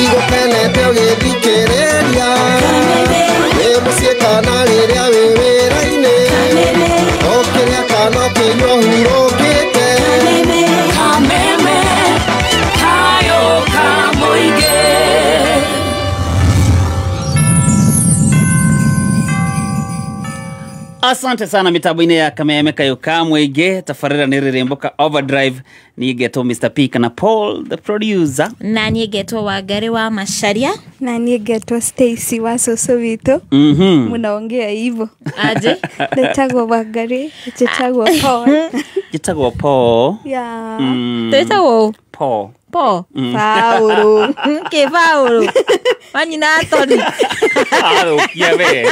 Igũkenete ũgĩthikĩrĩria Wĩ mũciĩ kana rĩrĩa wĩ wĩra-inĩ Ũkĩrĩa kana ũkĩnyua ũhurũkĩte. Kameme kayo kamuige. Asante sana mitambo-inĩ ya Kameme kayo ka mũingĩ. Tabarĩra nĩ rĩrĩmbũka Overdrive. Niĩ ngetwo Mr P kana Paul the producer. Na niĩ ngetwo Wangari wa Macharia. Na niĩ ngetwo Stacy wa cũcũ witũ. Munaongea hivyo. Aje? Ndetagwo Wangari, njĩtagwo Paul. Njĩtagwo Paul. Yeah. Twĩtagwo ũ? Paul. Paul. Paũlũ. Kĩ Paũlũ? Wa nyina Anthony. Athũkia we.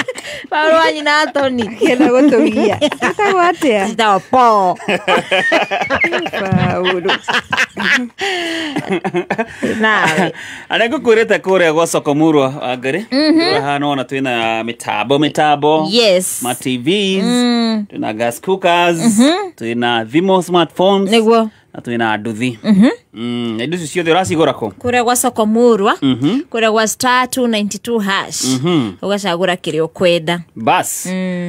Paũlũ wa nyina Anthony. Kĩenda gũtũgia. Njĩtagwo atĩa? Njĩtagwo Paul. Paũlũ. Nawe. Arĩa ngũkwĩrĩte kũrĩa gwa soko murwa, Wangari, haha nona twĩna mĩtambo. Yes. Ma TVs, twĩna gas cookers, twĩna thimũ smartphones. Nĩguo. Na twĩna nduthi. Na indo icio ciothe ũracigũra kũ? Kũrĩa gwa soko murwa, kũrĩa gwa star 292 hash. Ũgacagũra kĩrĩa ũkwenda. Bas.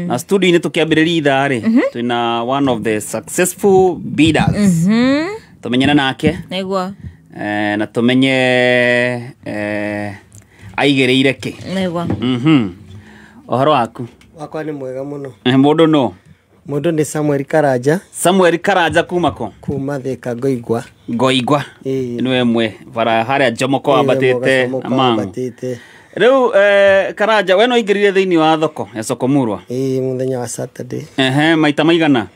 Na studio-inĩ tũkĩambĩrĩria ithaa rĩ, twĩna one of the successful bidders. Tũmenyane nake. Nĩguo. Na tũmenye aigĩrĩire kĩ. Nĩguo. Ũhoro waku? Wakwa nĩ mwega mũno. Mũndũ nũ? Mũndũ nĩ Samuel Karanja. Samuel Karanja kuma kũ? Kuma Thika Ngoigwa. Ngoigwa. Ĩĩ. Nĩwe ĩmwe bara harĩa Jomoko wambatĩte Jomoko na Mang'u. wambatĩte. Rĩu Karanja, we no ũingĩrire thĩinĩ wa thoko ya soko murwa? Ĩĩ, mũthenya wa Saturday. Ehe, maita maigana?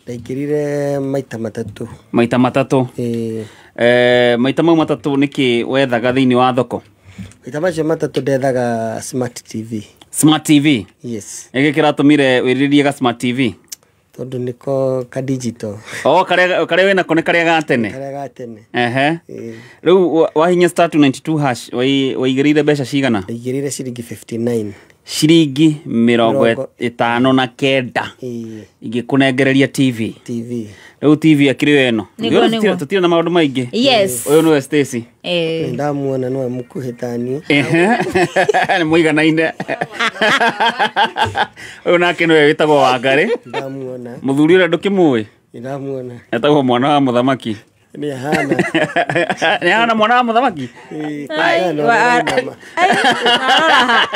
Ndaingĩrire maita matatũ. Maita matatũ. Ĩĩ. Maita mau matatũ nĩkĩ wethaga thĩinĩ wa thoko? Maita macio matatũ ndethaga Smart TV. Smart TV? Yes. Nĩkĩ kĩratũmire wĩrirĩrie ga Smart TV? Tondũ nĩko ka digital. Oh, karĩa wĩnako nĩ karĩa ga tene? Karĩa ga tene. Ehe. Ĩĩ. Rĩu wahinya star 292 hash, waigĩrĩire mbeca cigana? Ndaigĩrĩire ciringi 59. Ciringi 59. Ĩĩ. Ingĩkũnengereria TV. TV. Rĩu TV akĩrĩ yo ĩno. Nĩguo, nĩguo. Tũtirĩ na maũndũ maingĩ. Yes. Ũyũ nĩwe Stacy. Ndamuona nĩwe mũkuhĩ taniĩ. Ehe. Nĩ mũiganaine. Ũyũ nake nĩwe wĩtagwo Wangari. Ndamuona. Mũthuri ũrĩa ndũkĩmũĩ? Ndamuona. Etagwo mwana wa mũthamaki. Nĩ ahana. Nĩ ahana mwana wa mũthamaki? Ĩĩ, Ai, kũringana na ũrĩa arainama. Ai, warora ha.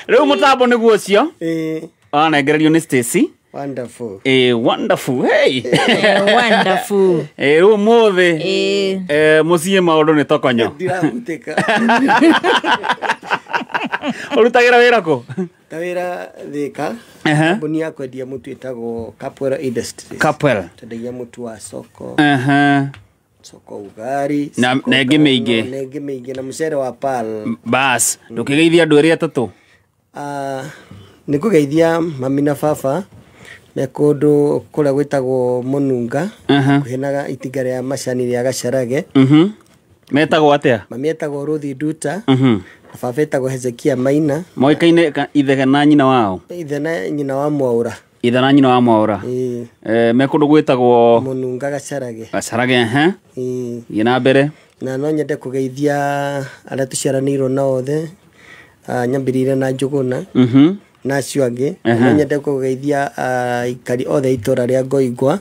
Rĩu mũtambo nĩguo ũcio. Ĩĩ. Wanengererio nĩ Stacy. Wonderful. Wonderful. Hey. Wonderful. Rĩu ũmũthĩ. Mũciĩ maũndũ nĩ tokonyo. Ndirahutĩka. Ũrutagĩra wĩra kũ? Ta wĩra Thika. Ehe. Kambuni ya kwendia mũtu ĩtagwo Capwell Industries. Capwell. Twendagia mũtu wa soko. Ehe. Soko ugari, Na soko na ĩngĩ ngano, mĩingĩ. na ĩngĩ mĩingĩ na mũcere wa Pearl. Bas, ndũkĩgeithia andũ erĩ atatũ. Nĩ ngũgeithia mami na baba me kũndũ kũrĩa gwĩtagwo Mũnunga, hakuhĩ na itinga rĩa macani rĩa Gacarage. Metagwo atĩa? Mami etagwo Ruth Nduta. Na baba etagwo Hezekia Maina. Moĩkaine ithe na nyina wao? Ithe na nyina wa Mwaũra. Ithe na nyina wa Mwaũra. Ĩĩ. Me kũndũ gwĩtagwo Mũnunga Gacarage. Gacarage, ehe. Ĩĩ. Thiĩ na mbere. Na no nyende kũgeithia arĩa tũciaranĩirwo nao othe. Nyambĩrĩire na Njũgũna. Na acio angĩ. No nyende kũgeithia aikari othe a itũũra rĩa Ngoigwa.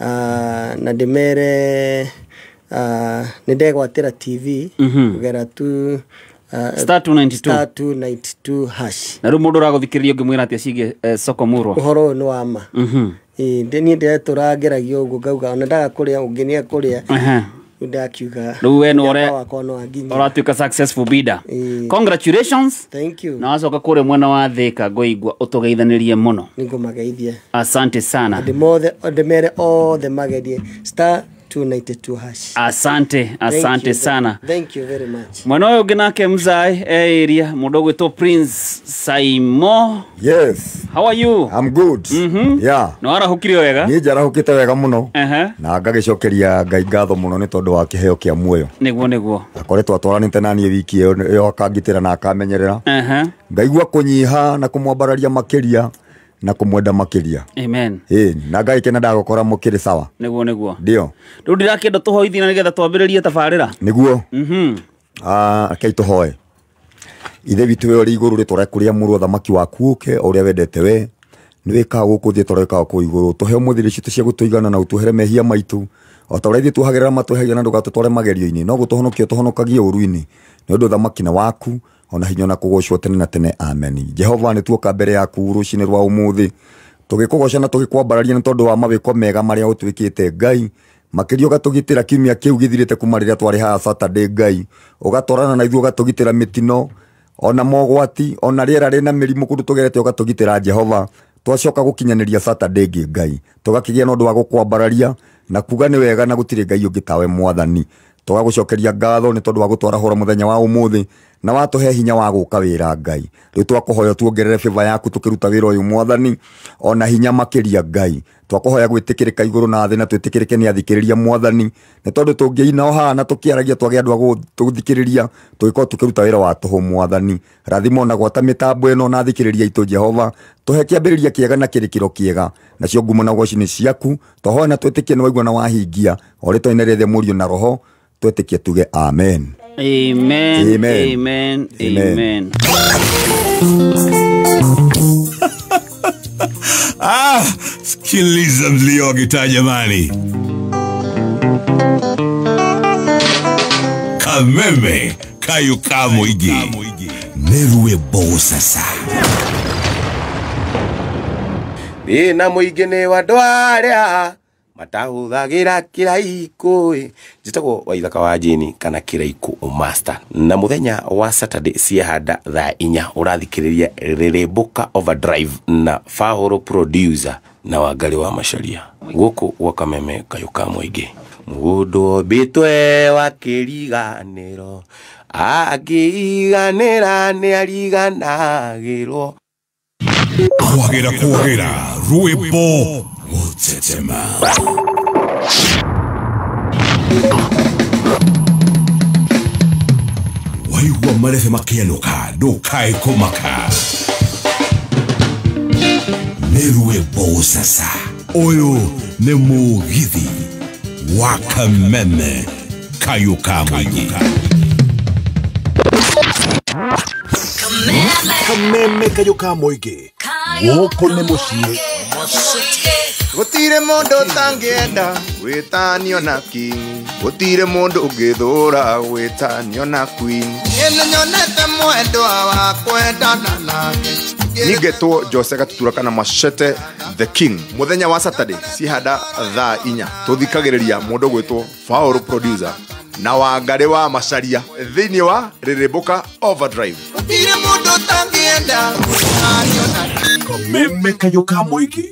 Na ndĩmere nĩ ndegwatĩra TV kũgera tu Star 292. Star 292 hash. Na rĩu mũndũ ũragũthikĩrĩria ũngĩmwĩra atĩa ciĩgiĩ soko murwa? Ũhoro ũyũ nĩ wa ma. Ĩĩ, niĩ ndĩretũra ngeragia ũguo ngauga ona ndaga kũrĩa ũngĩ nĩ ekũrĩa. Rĩu ndakiuga Rĩu we nĩ mũnyaka wakwa no anginyie. ũratuĩka successful bidder. Ĩĩ. Congratulations. Thank you. Na wacoka kũrĩa mwena wa Thika Ngoigwa ũtũgeithanĩrie mũno. Nĩngũmageithia. Asante sana. Ndĩmere othe magerie star 292 hash. Asante, asante you, sana. Thank you very much. Mwena ũyũ ũngĩ nake mzai area mũndũ ũgwĩtwo Prince Saimo. Yes. How are you? I'm good. Yeah. Nĩ warahũkire wega? Niĩ njarahũkĩte wega mũno. Ehe. Na ngagĩcokeria Ngai ngatho mũno nĩ tondũ wa kĩheo kĩa muoyo. Nĩguo, nĩguo. Akoretwo atwaranĩte na niĩ wiki ĩyo akangitĩra na akamenyerera. Ehe. Ngaigua kũnyiha na kũmwambararia makĩria. na kũmwenda makĩria. Amen. Ĩĩ, na Ngai kena ndagũkora mũkĩrĩ sawa. Nĩguo nĩguo. Ndio. Rĩu ndĩrakĩenda tũhoithie na nĩgetha twambĩrĩrie tabarĩra. Nĩguo. Rekei tũhoe. Ithe witũ we ũrĩ igũrũ rĩtwa rĩaku rĩamũrwo, thamaki waku ũke o ũrĩa wendete we. Nĩ wĩkaga gũkũ thĩ ta ũrĩa wĩkaga kũu igũrũ. Tũhe ũmũthĩ irio citũ cia gũtũigana na ũtuohere mehia maitũ o ta ũrĩa ithuĩ tuohagĩrĩra matwĩhagia, na ndũgatũtware magerio-inĩ, no gũtũhonokia ũtũhonokagie ũũru-inĩ. Nĩ ũndũ thamaki nĩ waku, ona hinya na kũgocwo tene na tene. Amen. Jehova, nĩ tuoka mbere yaku rũcinĩ rwa ũmũthĩ tũgĩkũgoca na tũgĩkwambararia nĩ tondũ wa mawĩko mega marĩa ũtwĩkĩte Ngai. Makĩria ũgatũgitĩra kiumia kĩu gĩthirĩte kuma rĩrĩa twarĩ haha Saturday Ngai, ũgatwarana na ithuĩ, ũgatũgitĩra mĩtino ona mogwati ona rĩera rĩna mĩrimũ kũndũ tũgerete, ũgatũgitĩra Jehova. Twacoka gũkinyanĩria Saturday ĩngĩ Ngai, tũgakĩgĩa na ũndũ wa gũkwambararia na kuga nĩ wega na gũtirĩ Ngai ũngĩ tawe Mwathani. Tũgagũcokeria ngatho nĩ tondũ wa gũtwarahũra mũthenya wa ũmũthĩ na watũhe hinya wa gũka wĩra Ngai. Rĩu twakũhoya tuongerere favor yaku tũkĩruta wĩra ũyũ Mwathani, ona hinya makĩria Ngai. Twakũhoya gwĩtĩkĩrĩka igũrũ na thĩ na twĩtĩkĩrĩke nĩ athikĩrĩria Mwathani, nĩ tondũ tũngĩina o haha na tũkĩaragia twage andũ a gũthikĩrĩria, tũgĩkorwo tũkĩruta wĩra wa tũhũ Mwathani. Rathima ona gwata mĩtambo ĩno na athikĩrĩria aitũ Jehova, tũhe kĩambĩrĩria kĩega na kĩrĩkĩro kĩega, nacio ngumo na ũgoci nĩ ciaku. Twahoya na twĩtĩkie nĩ waigua na wahingia, o rĩtwa-inĩ rĩa Ithe, Mũriũ na Roho, twĩtĩkie tuge amen. Amen. Amen. Amen. Amen. Amen. Ah, sikiliza mlio wa gitaa jamani. Kameme kayo kamoigi. Nerue bosasa. Ĩ na mũingĩ nĩ wa andũ arĩa matahũthagĩra kĩraikũ ĩ. Njĩtagwo Waithaka wa Jane kana Kĩraikũ Master, na mũthenya wa Saturday ciahanda thaa 4 ũrathikĩrĩria Rĩrĩmbũka Overdrive na Fahũrũ producer na Wangarĩ wa Macharia gũkũ gwa Kameme kayũ ka mũingĩ. Mũndũ ombĩtwe wa kĩriganĩro angĩiganĩra nĩ ariganagĩrwo. Kwagĩra kwagĩra rwĩmbo gũtetema. Waigua marebe makĩenũka ndũkae kũmaka. Nĩ rwĩmbo sasa. Ũyũ nĩ mũgithi wa Kameme kayũ ka mũingĩ. Kameme kayũ ka mũingĩ. Gũkũ nĩ mũciĩ. Gũtirĩ mũndũ ũtangĩenda gwĩtanio na king, gũtirĩ mũndũ ũngĩthũra gwĩtanio na queen. Niĩ nĩnyonete mwendwa wa kwendana nake. Nigetwo Jose Gatutura kana Machete the King. Mũthenya wa Saturday cihanda thaa 4 tũthikagĩrĩria mũndũ gwĩtwo Faũrũ producer na Wangarĩ wa Macharia thĩinĩ wa Rĩrĩmbũka Overdrive. Gũtirĩ mũndũ ũtangĩenda gwĩtanio na king. Kameme kayũ ka mũingĩ.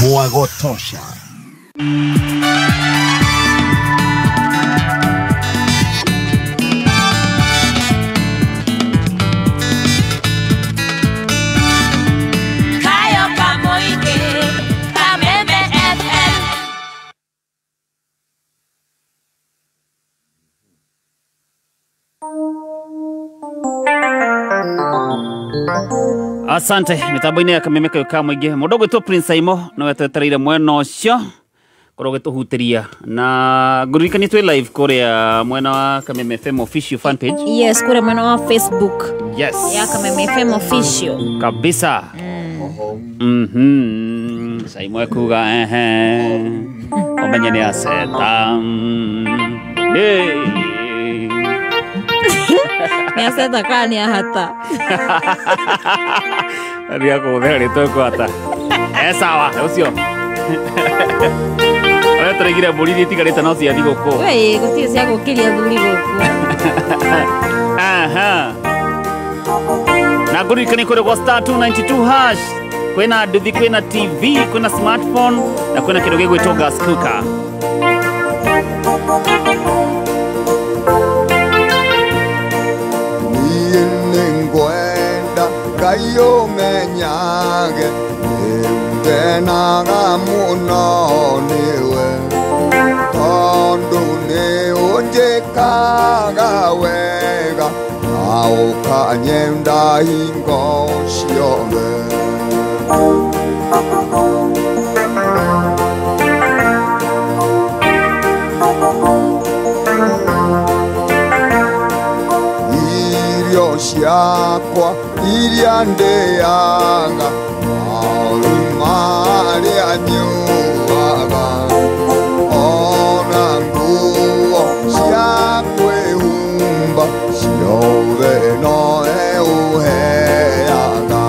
Mwagotosha. Kayo kamoige, Kameme FM. Asante mitambo-inĩ ya Kameme kayũ ka mũingĩ. Mũndũ ũgwĩtwo Prince Aimo nowe twetereire mwena ũcio korwo ũgĩtũhutĩria, na ngũririkanie twĩ live kũrĩa mwena wa Kameme FM official fan page. Yes, kũrĩa mwena wa Facebook. Yes. Ya Kameme FM official. Kabisa. Saimo ekuga ehe. Omenye nĩ aceta. Hey. Nĩ aceta kana nĩ ahata? Nĩ akũhũthĩra rĩtwa kwata. Sawa, ũcio. Ũrĩa tũraigire mbũri iria itigarĩte no cia thigũkũ. Wee, gũtirĩ cia gũkĩria athuri gũkũ. Aha. Na ngũririkanie kũrĩ gwa star 292 hash. Kwĩna nduthi, kwĩna TV, kwĩna smartphone na kwĩna kĩndũ gĩgwĩtwo gas cooker. Niĩ nĩngwenda Ngai ũmenyage nĩngenaga mũno nĩwe, tondũ nĩ ũnjĩkaga wega na ũkanyenda hingo ciothe. Irio ciakwa iria ndĩaga maũru marĩa nyuaga ona nguo cia kwĩhumba ciothe nowe ũheaga.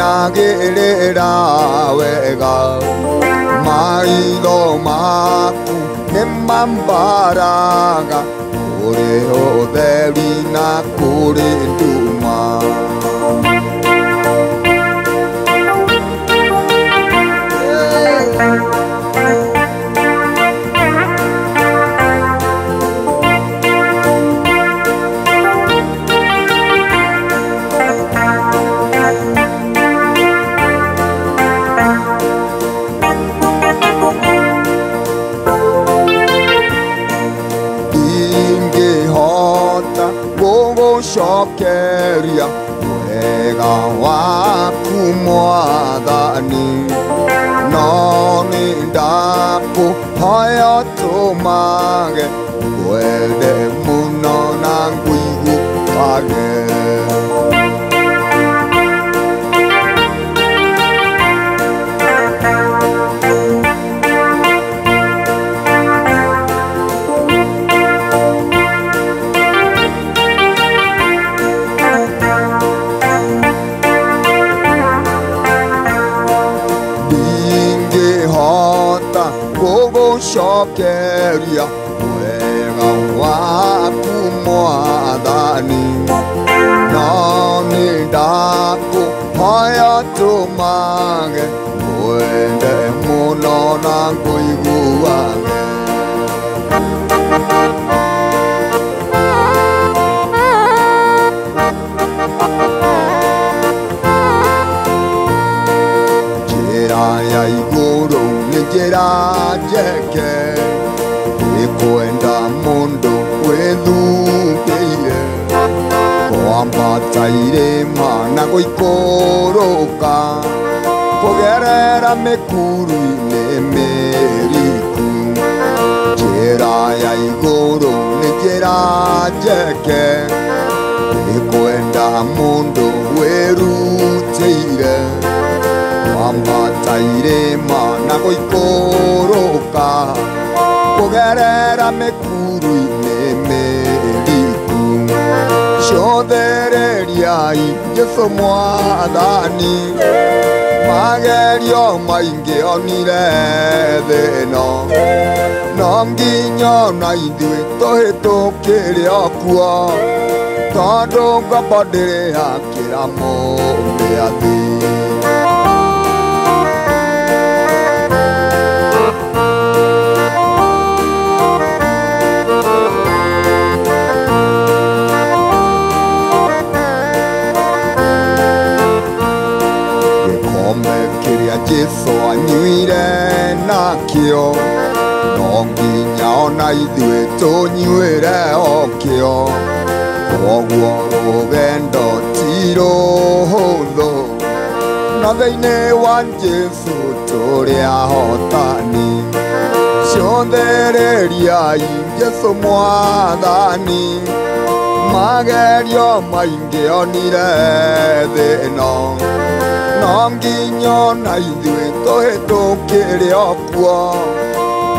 Menyagĩrĩra wega maitho maku nĩ mambaraga kũrĩ ũtheri na kũrĩ nduma. Gũgũcokeria wega waku Mwathani no nĩ ndakũhoya ũtũmage ngwende mũno na ngũiguage. Gũgũcokeria wega waku Mwathani no nĩ ndakũhoya ũtũmage ngwende mũno na ngũiguage. Njĩra ya igũrũ nĩ njĩra njeke ĩkwenda mũndũ wĩthukĩire kwambata irĩma na gũikũrũka kũgerera mĩkuru-inĩ mĩriku. Njĩra ya igũrũ nĩ njĩra njeke ĩkwenda mũndũ wĩrutĩire kwambata irĩma na gũikũrũka kũgerera mĩkuru-inĩ mĩriku. Cothĩrĩriai Jesũ Mwathani magerio maingĩ onire thĩ ĩno no nginya ona ithuĩ tũhĩtũkĩre o kuo tondũ ngombo ndĩrĩ yakĩra mũmĩathi. Gĩkombe kĩrĩa Jesũ anyuire nakĩo no nginya ona ithuĩ tũnyuĩre o kĩo kwoguo rũgendo ti rũhũthũ no thĩinĩ wa Jesũ tũrĩ ahotani. Cothĩrĩriai Jesũ Mwathani Magerio maingĩ onire thĩ ĩno no nginya ona ithuĩ tũhĩtũkĩre o kuo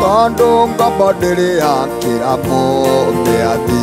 tondũ ngombo ndĩrĩ yakĩra mũmĩathi.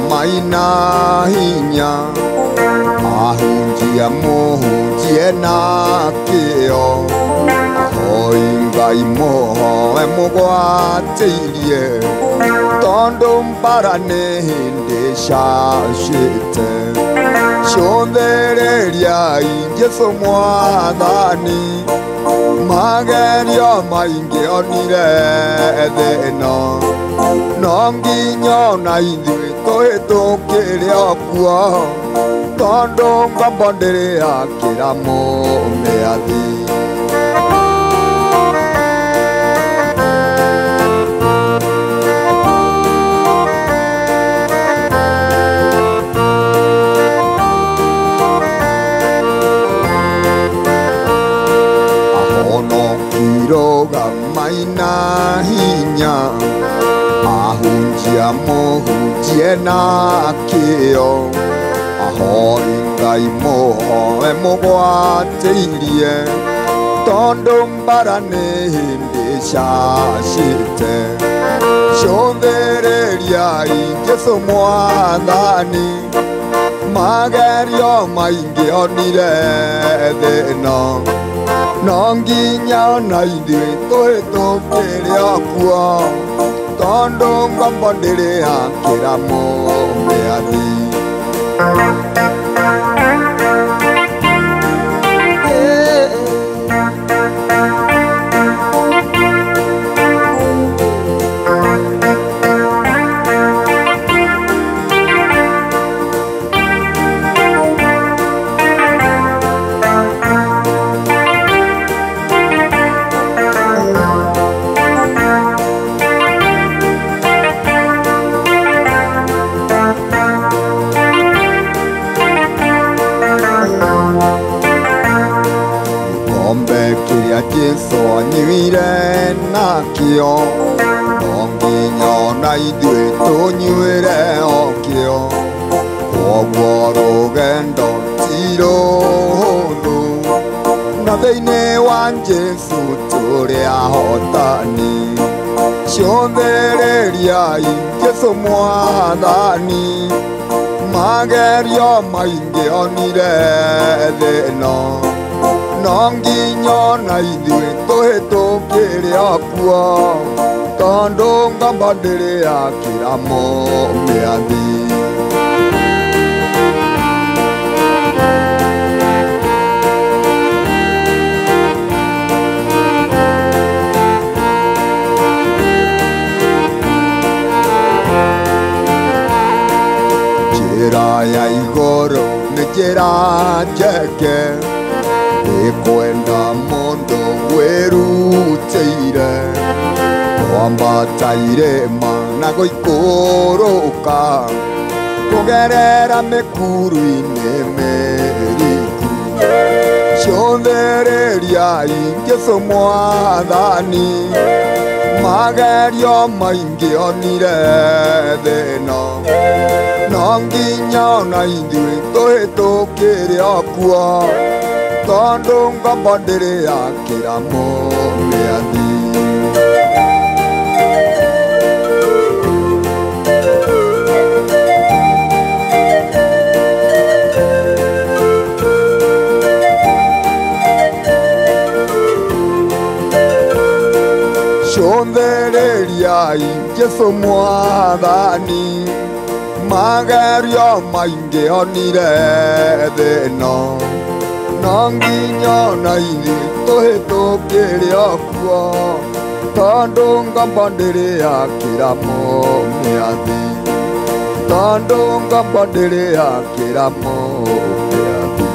Maina hinya ahunjia muhunjie na kĩo ahoi Ngai mũhoe mũgwatĩirie tondũ mbara nĩ hĩndĩ cacĩte. Cũthĩrĩriai Jesũ mwathani magerio maingĩ onire thĩ ĩno no nginya ona ithuĩ tũhĩtũkĩre o kuo tondũ ngombo ndĩrĩ yakĩra mũmĩathi. Ahonokiroga maina hinya ahunjia mũhunjie na kĩo ahoi Ngai mũhoe mũgwatĩirie tondũ mbara nĩ hĩndĩ cacĩte. Cũthĩrĩriai Jesũ mwathani magerio maingĩ onire thĩ ĩno no nginya ona ithuĩ tũhĩtũkĩre o kuo tondũ ngombo ndĩrĩ yakĩra mũmĩathi. Jesũ anyuire nakĩo no nginya ona ithuĩ tũnyuĩre o kĩo kwoguo rũgendo ti rũhũthũ na thĩinĩ wa Jesũ tũrĩ ahotani. Cũthĩrĩriai Jesũ mwathani magerio maingĩ onire thĩ ĩno no nginya ona ithuĩ tũhĩtũkĩre o kuo tondũ ngombo ndĩrĩ yakĩra mũmĩathi. Njĩra ya igũrũ nĩ njĩra njeke ĩkwenda mũndũ wĩrutĩire kwambata irĩma na gũikũrũka kũgerera mĩkuru-inĩ mĩriku. Cũthĩrĩriai Jesũ mwathani magerio maingĩ onire thĩ ĩno no nginya ona ithuĩ tũhĩtũkĩre o kuo tondũ ngombo ndĩrĩ yakĩra mũmĩathi. Cũthĩrĩriai Jesũ mwathani magerio maingĩ onire thĩ ĩno no nginya ona ithuĩ tũhĩtũkĩre o kuo tondũ ngombo ndĩrĩ yakĩra mũmĩathi. Tondũ ngombo ndĩrĩ yakĩra mũmĩathi.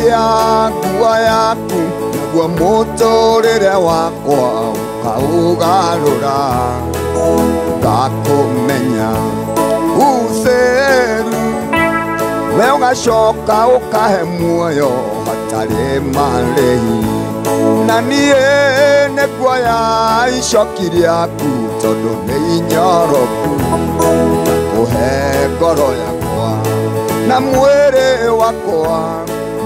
Nĩkuoya nguo yaku naguo mũtũrĩre wakwa ũkaũgarũra ngakũmenya utheru we ũgacoka ũkahe muoyo hatarĩ marĩhi na niĩ nĩkuoya icoki rĩaku tondũ nĩ inyoroku ngakũhe ngoro yakwa na mwĩrĩ wakwa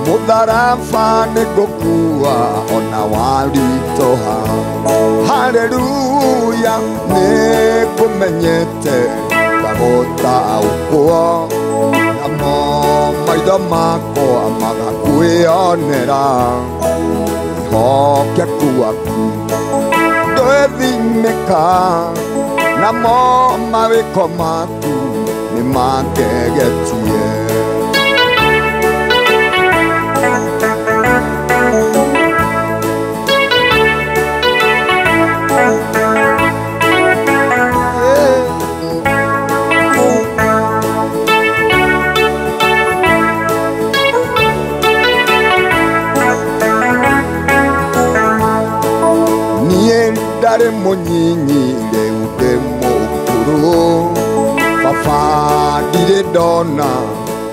mũtharaba nĩngũkua ona waritũha haleluya nĩngũmenyete ngagũtaũkwo namo maitho makwa magakwĩonera wĩhokeku waku ndũthimĩka namo mawĩko maku nĩmangegetie. Ndarĩ mũnyinyi rĩu ndĩ mũkũrũ baba ndirĩ ndona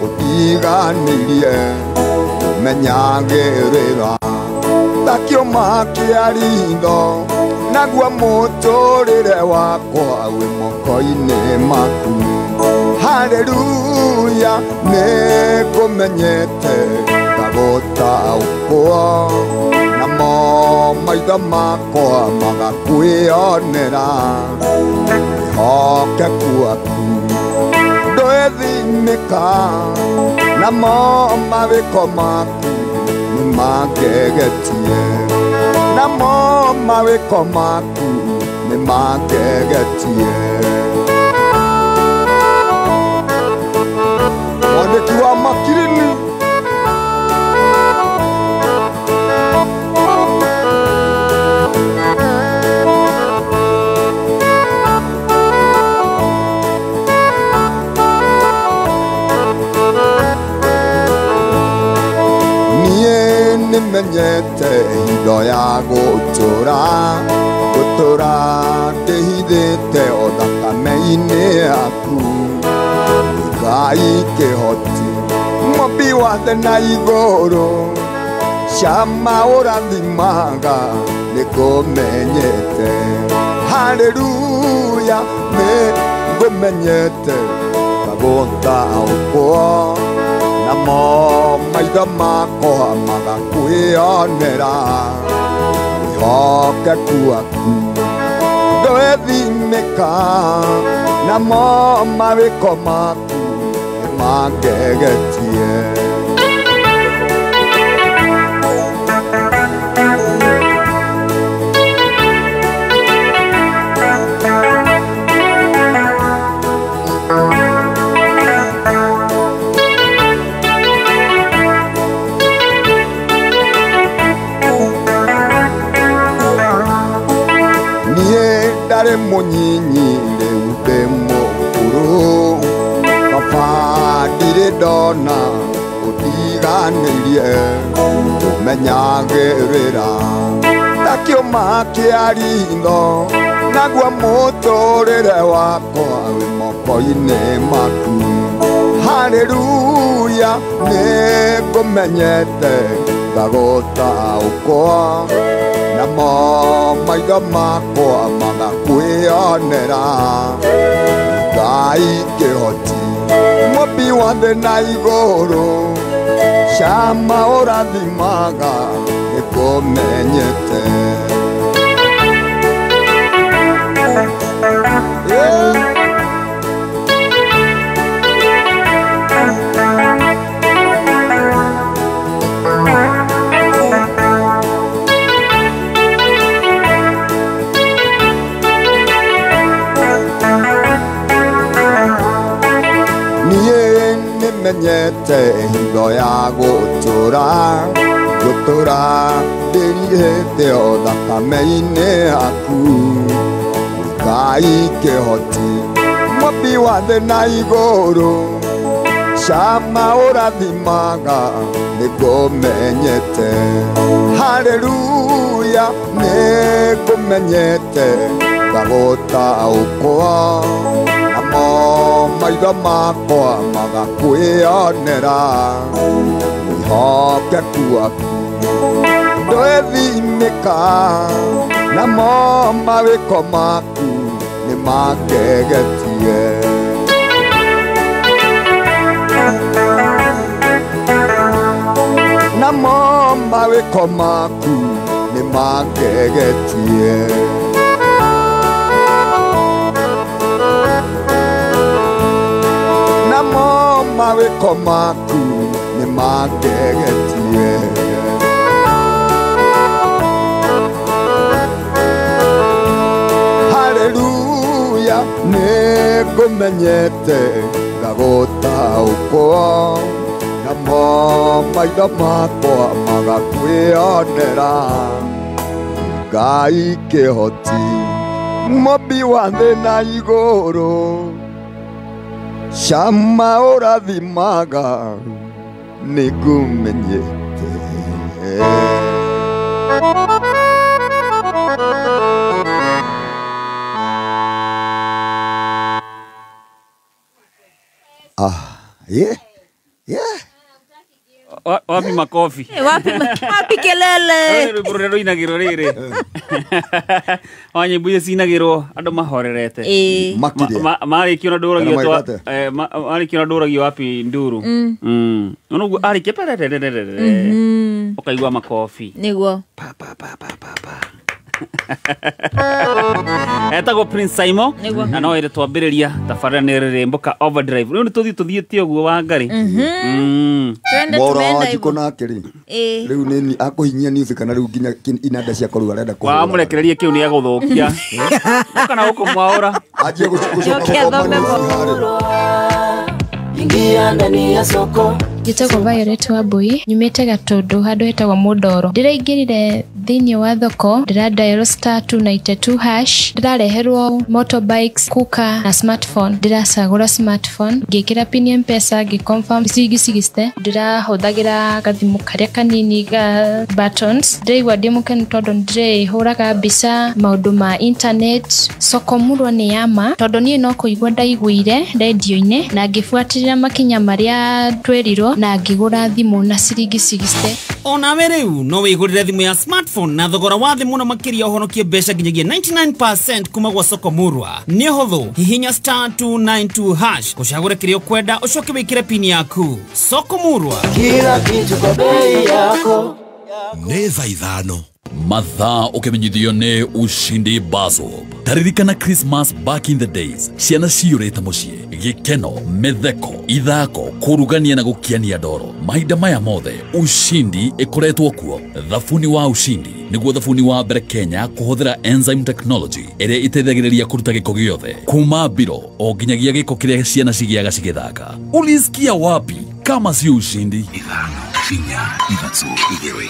ũndiganĩrie ũmenyagĩrĩra ta kĩũma kĩa ritho naguo mũtũrĩre wakwa wĩ moko-inĩ maku haleluya nĩngũmenyete ngagũtaũkwo namo maitho makwa magakwĩonera wĩhokeku waku ndũthimĩka namo mawĩko maku nĩmangegetie namo mawĩko maku nĩmangegetie. Mwandĩki wa Makirini nĩmenyete hitho ya gũtũra gũtũra ndĩhithĩte o thakame-inĩ yaku Ngai kĩhoti mũmbi wa thĩ na igũrũ cama ũrathimaga nĩngũmenyete haleluya nĩngũmenyete ngagũtaũkwo namo maitho makwa magakwĩonera wĩhokeku waku ndũthimĩka namo mawĩko maku nĩmangegetie. Ndarĩ mũnyinyi rĩu ndĩ mũkũrũ baba ndirĩ ndona ũndiganĩrie ũmenyagĩrĩra ta kĩũma kĩa ritho naguo mũtũrĩre wakwa wĩ moko-inĩ maku haleluya nĩngũmenyete ngagũtaũkwo namo maitho makwa magakwĩonera Ngai kĩhoti mũmbi wa thĩ na igũrũ cama ũrathimaga nĩngũmenyete. Nĩmenyete hitho ya gũtũra gũtũra ndĩrihĩte o thakame-inĩ yaku Ngai kĩhoti mũmbi wa thĩ na igũrũ Cama ũrathimaga nĩngũmenyete Haleluya nĩngũmenyete ngagũtaũkwo namo maitho makwa magakwĩonera mwĩhokeku waku ndwĩthimĩka namo mawĩko maku nĩmangegetie. Namo mawĩko maku nĩmangegetie. Namo mawĩko maku nĩmangegetie. Haleluya nĩngũmenyete ngagũtaũkwo namo maitho makwa magakwĩonera Ngai kĩhoti mũmbi wa thĩ na igũrũ Cama ũrathimaga nĩngũmenyete. Ah, yeah, yeah. Wapi makofi? Wapi kelele? Rwĩmbo rũrĩa rũinagĩrwo rĩrĩ. Wa nyĩmbo iria cinagĩrwo andũ mahorerete. Marĩkia ona ndũragio wapi nduru. Ona ũguo arĩkia pererererere. Ũkaigua makofi. Nĩguo. Pa pa pa pa pa pa. Etagwo Prince Saimo na no ĩrĩ twambĩrĩria tabarĩra nĩ rĩrĩmbo ka overdrive rĩu nĩ tũthiĩ tũthiĩte ũguo wa Ngarĩ. Mwaura wa Wanjikũ nake rĩ rĩu nĩ akũhinyia news kana rĩu nginya inanda ciakwa rĩu arenda kũhũra. Wamũrekererie kĩu nĩ egũthũkia kana gũkũ Mwaura anjie gũcoka gũthoma news harĩa. Ingia ndani ya soko. Njĩtagwo Violet Wambui, nyumĩte Gatũndũ handũ hetagwo Mũndoro. Ndĩraingĩrire thĩinĩ wa thoko, ndĩra dial *292# ndĩrareherwo motorbikes, cooker na smartphone. Ndĩracagũra smartphone, ngĩkĩra pin ya M-Pesa, ngĩ-confirm ciringi 60. Ndĩrahũthagĩra gathimũ karĩa kanini ga buttons. Ndĩraigua ndĩ mũkenu tondũ nĩndĩrĩhũraga mbica maũndũ ma internet. Soko Murwa nĩ ya ma tondũ niĩ no kũigua ndaiguire rendio-inĩ na ngĩbuatĩrĩra makinya marĩa twerirwo na ngĩgũra thimũ na ciringi 60. Onawe rĩu no wĩgũrĩre thimũ ya smartphone na thogora wa thĩ mũno makĩria ũhonokie mbeca nginyagia 99% kuma gwa Soko Murwa. Nĩ ũhũthũ, hihinya *292# ũcagũre kĩrĩa ũkwenda ũcoke wĩkĩre pin yaku. Soko Murwa, kila kitu kwa bei yako. Nĩ thaa 5 Mathaa ũkĩmenyithio nĩ Ushindi Bazob. Taririkana Christmas back in the days. Ciana ciyũrĩte mũciĩ, gĩkeno, mĩtheko, ithako, kũrugania na gũkiania ndoro. Mahinda maya mothe Ushindi ĩkoretwo kuo. Thabuni wa Ushindi nĩguo thabuni wa mbere Kenya kũhũthĩra enzyme technology ĩrĩa ĩteithagĩrĩria kũruta gĩko gĩothe kuma mbiro o nginyagia gĩko kĩrĩa ciana cigĩaga cigĩthaka. Ulisikia wapi kama si Ushindi? 5 4 3 2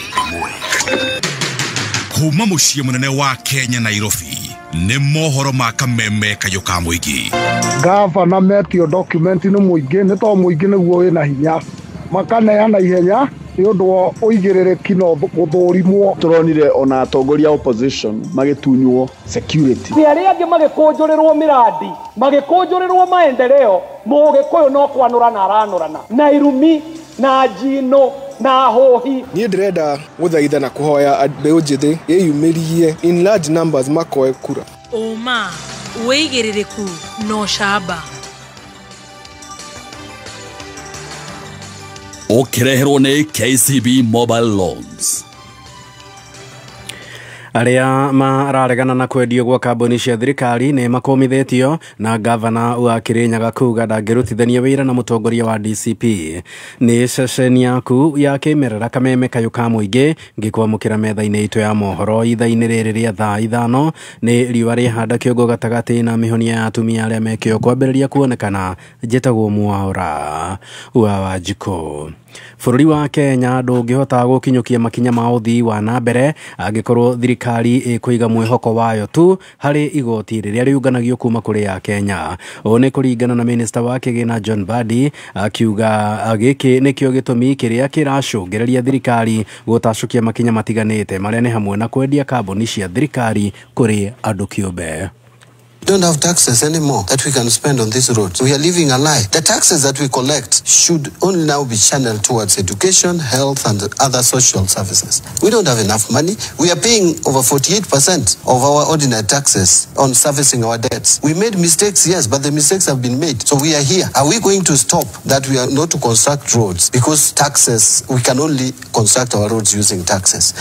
1. Kuma muciĩ mũnene wa Kenya Nairobi nĩ mohoro ma kameme kayũ ka mũingĩ. Gavana metio document nĩ mũingĩ nĩ to mũingĩ nĩguo wĩna hinya makaneana ihenya nĩ ũndũ wa ũigĩrĩrĩki no gũthũrimwo. Tũronire ona atongoria opposition magĩtunywo security. Arĩa angĩ magĩkũnjũrĩrwo mĩrandi, magĩkũnjũrĩrwo maendeleo, mũgĩkũyũ no kwanũrana aranũrana na irumi na njino na hohi. Niĩ ndĩrenda gũthaitha na kũhoya mbeũ njĩthĩ ĩyumĩrie in large numbers makoe kura. Ũma, wĩigĩrĩrĩku na ũcamba. Ũkĩreherwo nĩ KCB Mobile Loans. Arĩa mararegana na kwendio gwa kambuni cia thirikari nĩ makomithĩtio na gavana wa Kirinyaga kuga ndangĩrutithania wĩra na mũtongoria wa DCP. Nĩ ceceni yaku ya kĩmerera kameme kayũ ka mũingĩ ngĩkwamũkĩra metha-inĩ itũ ya mohoro ithaa-inĩ rĩrĩ rĩa thaa 5 nĩ riũa rĩhanda kĩongo gatagatĩ na mĩhonia ya atumia arĩa mekĩo kwambĩrĩria kuonekana. Njĩtagwo Mwaura wa Wanjikũ. Bũrũri wa Kenya ndũngĩhota gũkinyũkia makinya ma ũthii wa na mbere angĩkorwo thirikari ĩkũiga mwĩhoko wayo tu harĩ igoti rĩrĩa rĩũnganagio kuma kũrĩ ya Kenya. Ũũ nĩ kũringana na minista wa kĩgĩna John Mbadi akiuga gĩkĩ nĩkĩo gĩtũmi kĩrĩa kĩracũngĩrĩria thirikari gũtacũkia makinya matiganĩte marĩa nĩ hamwe na kwendia kambuni cia thirikari kũrĩ andũ kĩũmbe. Don't have taxes anymore that we can spend on these roads. We are living a lie. The taxes that we collect should only now be channeled towards education, health, and other social services. We don't have enough money. We are paying over 48% of our ordinary taxes on servicing our debts. We made mistakes, yes, but the mistakes have been made. So we are here. Are we going to stop that we are not to construct roads? Because taxes, we can only construct our roads using taxes.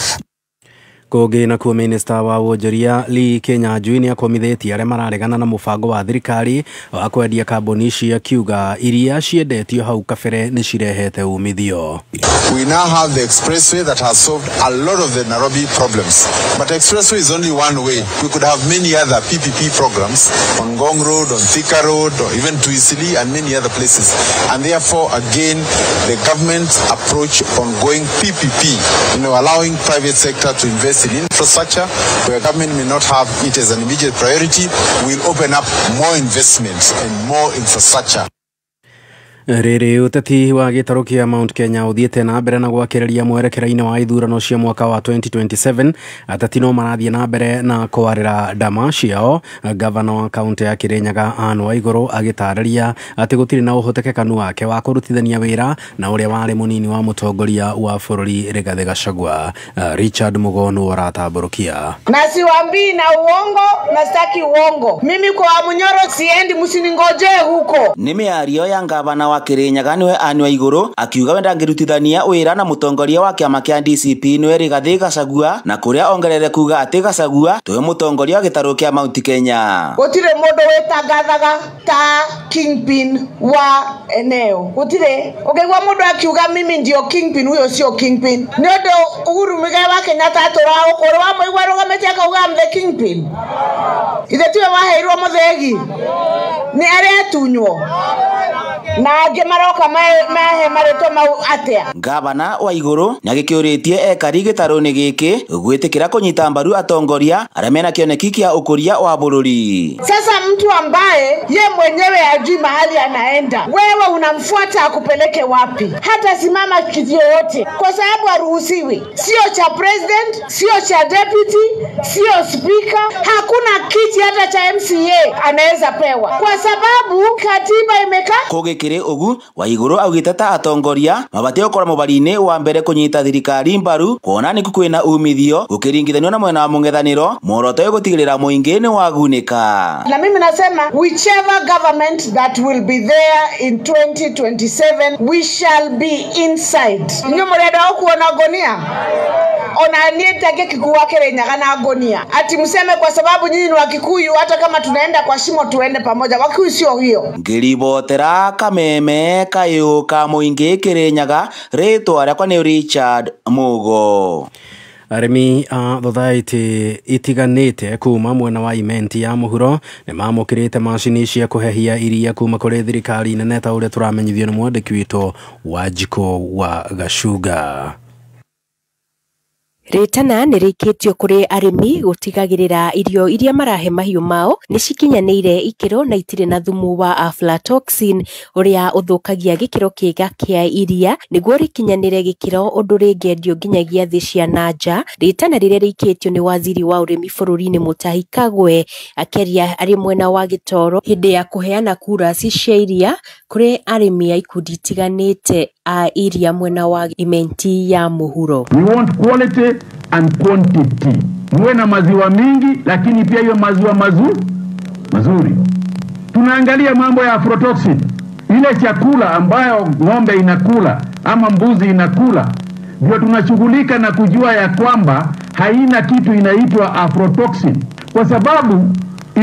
Kũngĩ nakuo minista wa wonjoria Lee Kinyanjui nĩ akomithitie arĩa mararegana na mũbango wa thirikari wa kwendia kambuni cia kiuga iria ciendetio hau kabere nĩ cirehete umithio. We now have the expressway that has solved a lot of the Nairobi problems. But expressway is only one way. We could have many other PPP programs on Ngong Road, on Thika Road, or even to Isili and many other places. And therefore, again, the government's approach on going PPP, allowing private sector to invest in infrastructure where government may not have it as an immediate priority, will open up more investments and more infrastructure. Rĩrĩ ũteti wa gĩtarũ kĩa Mount Kenya ũthiĩte na mbere na gwakĩrĩria mwerekera-inĩ wa ithurano cia mwaka wa 2027. Ateti no marathiĩ na mbere na kwarĩra ndama ciao. Gavana wa kaunti ya Kirinyaga Anne Waiguru agĩtarĩria atĩ gũtirĩ na ũhotekekanu wake wa kũrutithania wĩra na ũrĩa warĩ mũnini wa mũtongoria wa bũrũri Rigathĩ Gachagua. Richard Mugono aratambũrũkia. Na siwaambii na uongo na sitaki uongo. Mimi kwa Munyoro siendi, msiningoje huko. Nĩ mĩario ya gavana wa Kirinyaga niwe Anne Waiguru akiuga we ndangĩrutithania wĩra na mũtongoria wa kĩama kĩa DCP niwe Rigathĩ Gachagua, na kũrĩa ongerere kuga atĩ Gachagua tiwe mũtongoria wa gĩtarũ kĩa Mount Kenya. Gũtirĩ mũndũ wĩtangathaga ta kingpin wa eneo. Gũtirĩ. Ũngĩigua mũndũ akiuga mimi ndio kingpin, huyo sio kingpin. Nĩ ũndũ Uhuru Muigai wa Kenyatta atũraga gũkũ, wamũigua arũgamĩte akauga I'm the kingpin. Ithe tiwe waheirwo mũthegi nĩ arĩa atunywo na angĩ maroka mahe marĩtwa mau atĩa. Gavana Waiguru nĩagĩkĩũrĩtie ekari gĩtarũ-inĩ gĩkĩ gwĩtĩkĩra kũnyita mbaru atongoria arĩa mena kĩoneki kĩa ũkũria wa bũrũri. Sasa mtu ambaye ye mwenyewe hajui mahali anaenda, wewe unamfuata akupeleke wapi? Hata simama kiti yoyote, kwa sababu haruhusiwi. Sio cha president, sio cha deputy, sio speaker, hakuna kiti hata cha MCA anaweza pewa, kwa sababu katiba imeka kũgĩkĩrĩ ũgu. Waiguru augĩte ta atongoria mabatiĩ gũkorwo mũbari-inĩ wa mbere kũnyita thirikari mbaru kuona nĩkuo kwĩna umithio gũkĩringithanio na mwena wa mũng'ethanĩro, muoroto wĩ gũtigĩrĩra mũingĩ nĩ wagunĩka. Na mimi nasema whichever government that will be there in 2027 we shall be inside. Inyuĩ mũrenda kuona ngonia? Ona niĩ ndangĩkikuua Kirinyaga na ngonia. Ati mseme kwa sababu nyinyi ni Wakikuyu, hata kama tunaenda kwa shimo tuende pamoja. Wakikuyu sio hiyo. Ngĩribotera kameme kayũ ka mũingĩ Kirinyaga, rĩtwa rĩakwa nĩ Richard Mugo. Arĩmi a thothaitĩ itiganĩte kuma mwena wa Imenti ya mũhuro nĩ mamũkĩrĩte macini cia kũhehia iria kuma kũrĩ thirikari nene ta ũrĩa tũramenyithio nĩ mwandĩki witũ Wanjikũ wa Gacunga. Rĩtana nĩ rĩikĩtio kũrĩ arĩmi gũtigagĩrĩra irio iria marahe mahiũ mao nĩ cikinyanĩire ikĩro na itirĩ na thumu wa aflatoxin ũrĩa ũthũkagia gĩkĩro kĩega kĩa iria nĩguo rĩkinyanĩre gĩkĩro ũndũ rĩngĩendio nginyagia thĩ cia na nja. Rĩtana rĩrĩa rĩikĩtio nĩ waziri wa ũrĩmi bũrũri-inĩ Mutahi Kagwe akĩaria arĩ mwena wa Gĩtoro hĩndĩ ya kũheana kurasi cia iria kũrĩ arĩmi a ikundi itiganĩte a iria mwena wa Imenti ya mũhuro. We want quality and quantity. Muwe na maziwa mingi, lakini pia hiyo maziwa mazuri. Tunaangalia mambo ya aflatoxin, ile chakula ambayo ng'ombe inakula ama mbuzi inakula, ndio tunashughulika na kujua ya kwamba haina kitu inaitwa aflatoxin, kwa sababu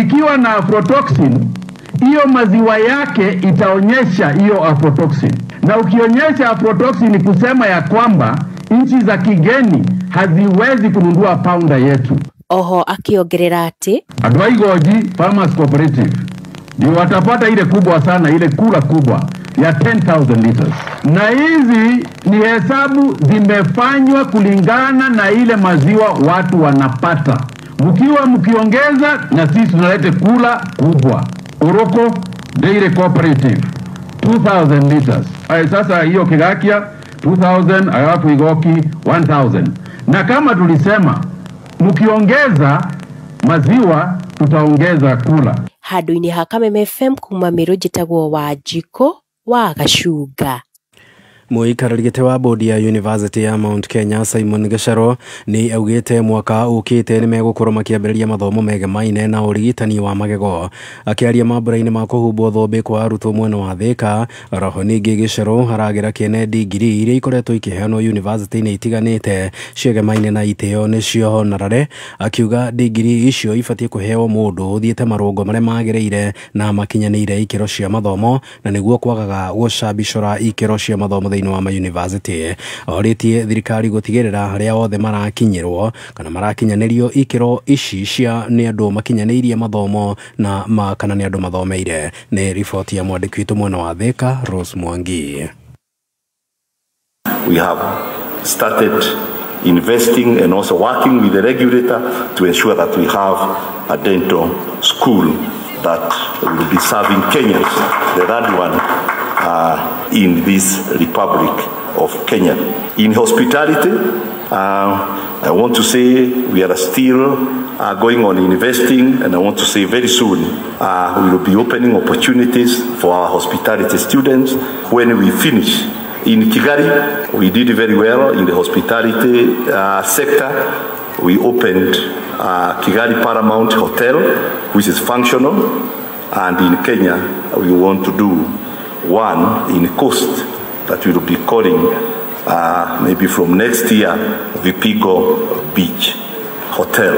ikiwa na aflatoxin hiyo maziwa yake itaonyesha hiyo aflatoxin, na ukionyesha aflatoxin ni kusema ya kwamba nchi za kigeni haziwezi kununua paunda yetu. Oho akiongerera ati andũ a Igoji Farmers Cooperative ndio watapata ile kubwa sana, ile kura kubwa, ya 10,000 liters. Na hizi ni hesabu zimefanywa kulingana na ile maziwa watu wanapata. Mkiwa mkiongeza, na sisi tunalete kula kubwa. Oroko Dairy Cooperative 2,000 liters. Ay, sasa hiyo Kigakia 2,000, alafu Igoki 1,000. Na kama tulisema mkiongeza maziwa tutaongeza kula. Handũ-inĩ ha Kameme FM kuma Meru njĩtagwo Wanjikũ wa Gacunga. Mũikarĩri gĩtĩ wa bodi ya University ya Mount Kenya Simon Gacharo nĩ augĩte mwaka ũkĩte nĩ megũkorwo makĩambĩrĩria mathomo megemaine na ũrigitani wa magego. Akĩaria mambũra-inĩ ma kũhumbwo thũmbĩ kwa arutwo mwena wa Thika, roho ningĩ Gacharo aragĩra kĩene ndigiri iria ikoretwo ikĩheanwo university-inĩ itiganĩte ciegemaine na itĩo nĩcio honorary, akiuga ndigiri icio ibatiĩ kũheo mũndũ ũthiĩte marũngo marĩa magĩrĩire na makinyanĩire ikĩro cia mathomo na nĩguo kwagaga gũcambicũra ikĩro cia mathomo thĩinĩ wa mayunivasĩtĩ. Orĩtie thirikari gũtigĩrĩra arĩa othe marakinyĩrwo kana marakinyanĩrio ikĩro ici cia nĩ andũ makinyanĩirie mathomo na kana nĩ andũ mathomeire. Nĩ riboti ya mwandĩki witũ mwena wa Thika Rose Mwangi. We have started investing and also working with the regulator to ensure that we have a dental school that will be serving Kenyans, the third one in this Republic of Kenya. In hospitality, I want to say we are still going on investing, and I want to say very soon we will be opening opportunities for our hospitality students when we finish. In Kigali, we did very well in the hospitality sector. We opened Kigali Paramount Hotel, which is functional, and in Kenya, we want to do one in coast that we will be calling maybe from next year Vipigo Beach Hotel.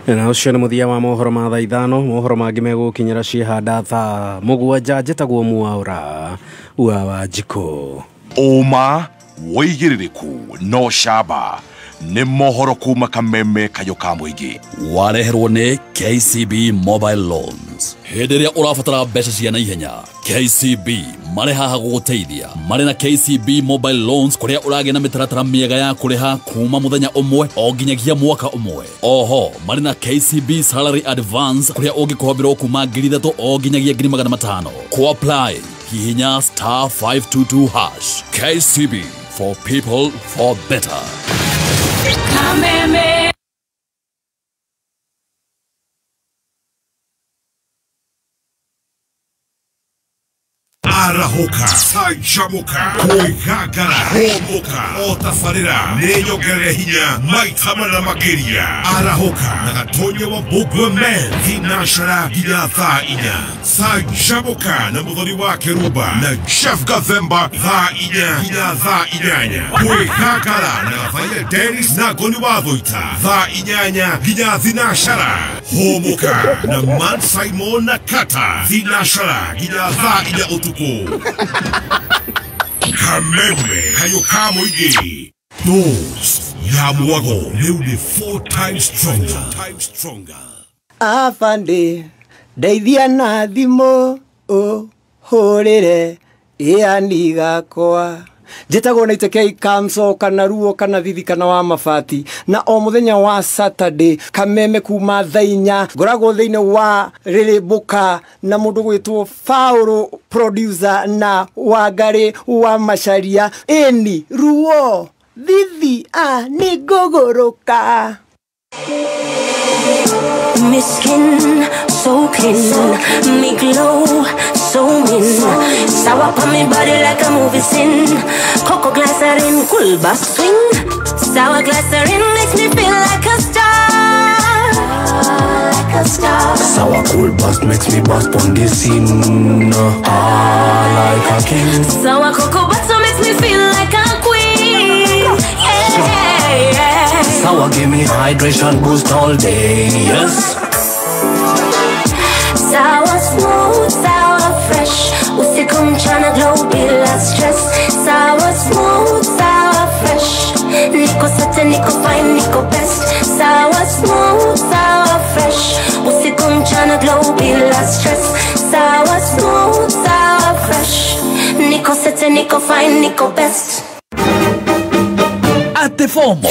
Na ũcio nĩ mũthia wa mohoro ma thaa ithano. Mohoro mangĩ megũkinyĩra ciĩhanda thaa mũgwanja. Njĩtagwo Mwaũra wa Wanjikũ. Ũma wĩigĩrĩrĩku no camba nĩ mohoro kuma Kameme kayũ ka mũingĩ. Wareherwo nĩ KCB Mobile Loans. Hĩndĩ ĩrĩa ũrabatara mbeca cia naihenya, KCB marĩ haha gũgũteithia. Marĩ na KCB Mobile Loans kũrĩa ũragĩa na mĩtaratara mĩega ya kũrĩha kuma mũthenya ũmwe o nginyagia mwaka ũmwe. Oho marĩ na KCB Salary Advance kũrĩa ũngĩkomberwo kuma 3,000 o nginyagia 500,000. Kũ apply hihinya *522#. KCB, for people for better. Kameme. Arahoka, canjamuka, kwĩgangara, hũmũka, o tabarĩra nĩ nyongerere hinya maita mana makĩria. Arahoka na Gatonya wa Mbũngwe Men thinacara nginya thaa inya. Canjamuka na Mũthoni wa Kĩrumba na Jeff Gathemba thaa inya nginya thaa inyanya. Kwĩgangara na Gathaia Dennis na Ngoni wa Thũita thaa inyanya nginya thinacara. Hũmũka na Man Simon na Kata thinacara nginya thaa inya ũtukũ. Kameme kayũ ka mũingĩ. Dose ya mwago rĩu nĩ 4 times stronger. Afande ndeithia na thimũ ũhũrĩre ĩani gakwa. Njĩtagwo na Itekei Kamso kana Ruo kana Thithi kana wa Mabati, na o mũthenya wa Saturday Kameme kuma thaa inya ngoragwo thĩinĩ wa Rĩrĩmbũka na mũndũ gwĩtwo Faũrũ producer na Wangarĩ wa Macharia. Ĩni Ruo Thithi a nĩ ngũgũrũka. Me skin so clean, me glow so mean. Sour on me body like a movie scene. Cocoa glycerin, cool bass swing. Sour glycerin makes me feel like a star, like a star. Sour cool bust makes me bust on the scene, like a king. Sour cocoa butter makes me feel like a queen. Yeah, yeah. Sour give me hydration boost all day, yes. Sour smooth, sour fresh. Usiku mchana glow bila stress. Sour smooth, sour fresh. Niko sete, niko fine, niko best. Sour smooth, sour fresh. Usiku mchana glow bila stress. Sour smooth, sour Say niko fine, niko best. Ate FOMO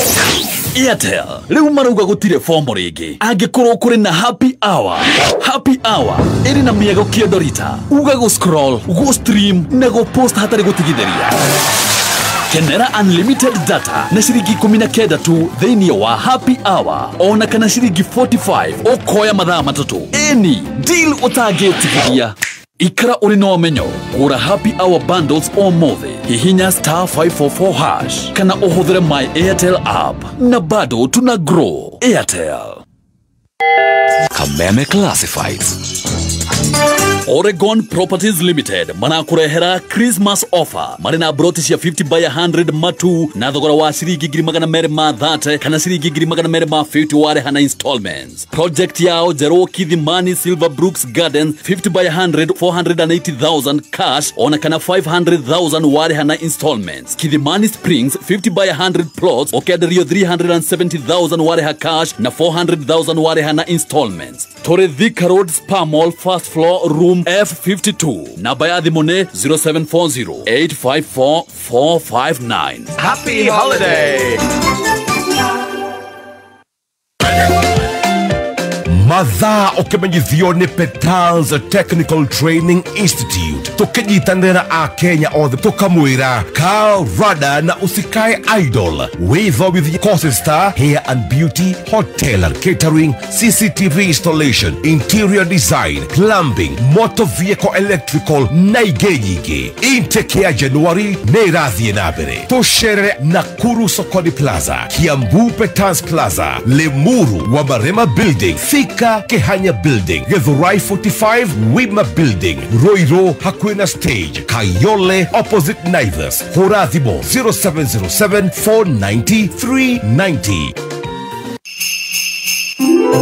Airtel rĩu marauga gũtirĩ FOMO rĩngĩ angĩkorwo kũrĩ na happy hour. Happy hour ĩrĩ na mĩago kĩondorita uga gũ scroll, gũ stream na gũ post hatarĩ gũtigithĩria. Kenera unlimited data na ciringi 19 tu thĩinĩ wa happy hour ona kana ciringi 45 ũkoya mathaa 3. Ĩni deal ũtangĩtigithia. Ikara ũrĩ na ũmenyo gũra happy hour bundles ũmũthĩ hihinya star 544 hash kana ũhũthĩre my Airtel app na bado tuna grow. Airtel. Kameme Classifieds. Oregon Properties Limited manakurehera Christmas offer marĩ na broti cia 50 by 100 matu na thogora wa ciringi 230 kana ciringi 250 warĩha na installments. Project yao njerũ Kithimani Silver Brooks Garden 50 by 100 480,000 cash ona kana 500,000 warĩha na installments. Kithimani Springs 50 by 100 plots ũkenderio 370,000 warĩha cash na 400,000 warĩha na installments. Tũrĩ Thika Road Spa Mall first floor room F52. Namba ya thimũ nĩ 0740 854 459. Happy holiday. Mathaa ũkĩmenyithio nĩ Petals Technical Training Institute tũkĩnyitanĩra a Kenya othe tũkamwĩra Karl Rada na usikae idle wĩthomithie courses ta hair and beauty, hotel and catering, CCTV installation, interior design, plumbing, motor vehicle electrical na ingĩ nyingĩ. Intake ya January nĩ ĩrathiĩ na mbere. Tũcerere Nakuru Sokoni Plaza, Kiambu Petals Plaza, Limuru Wamarema Building, Thika Kehanya Building, Githurai 45 Wima Building, Ruiru hakuhĩ na Stage, Kayole opposite Naivas. Hũra thimũ 0707 490 390.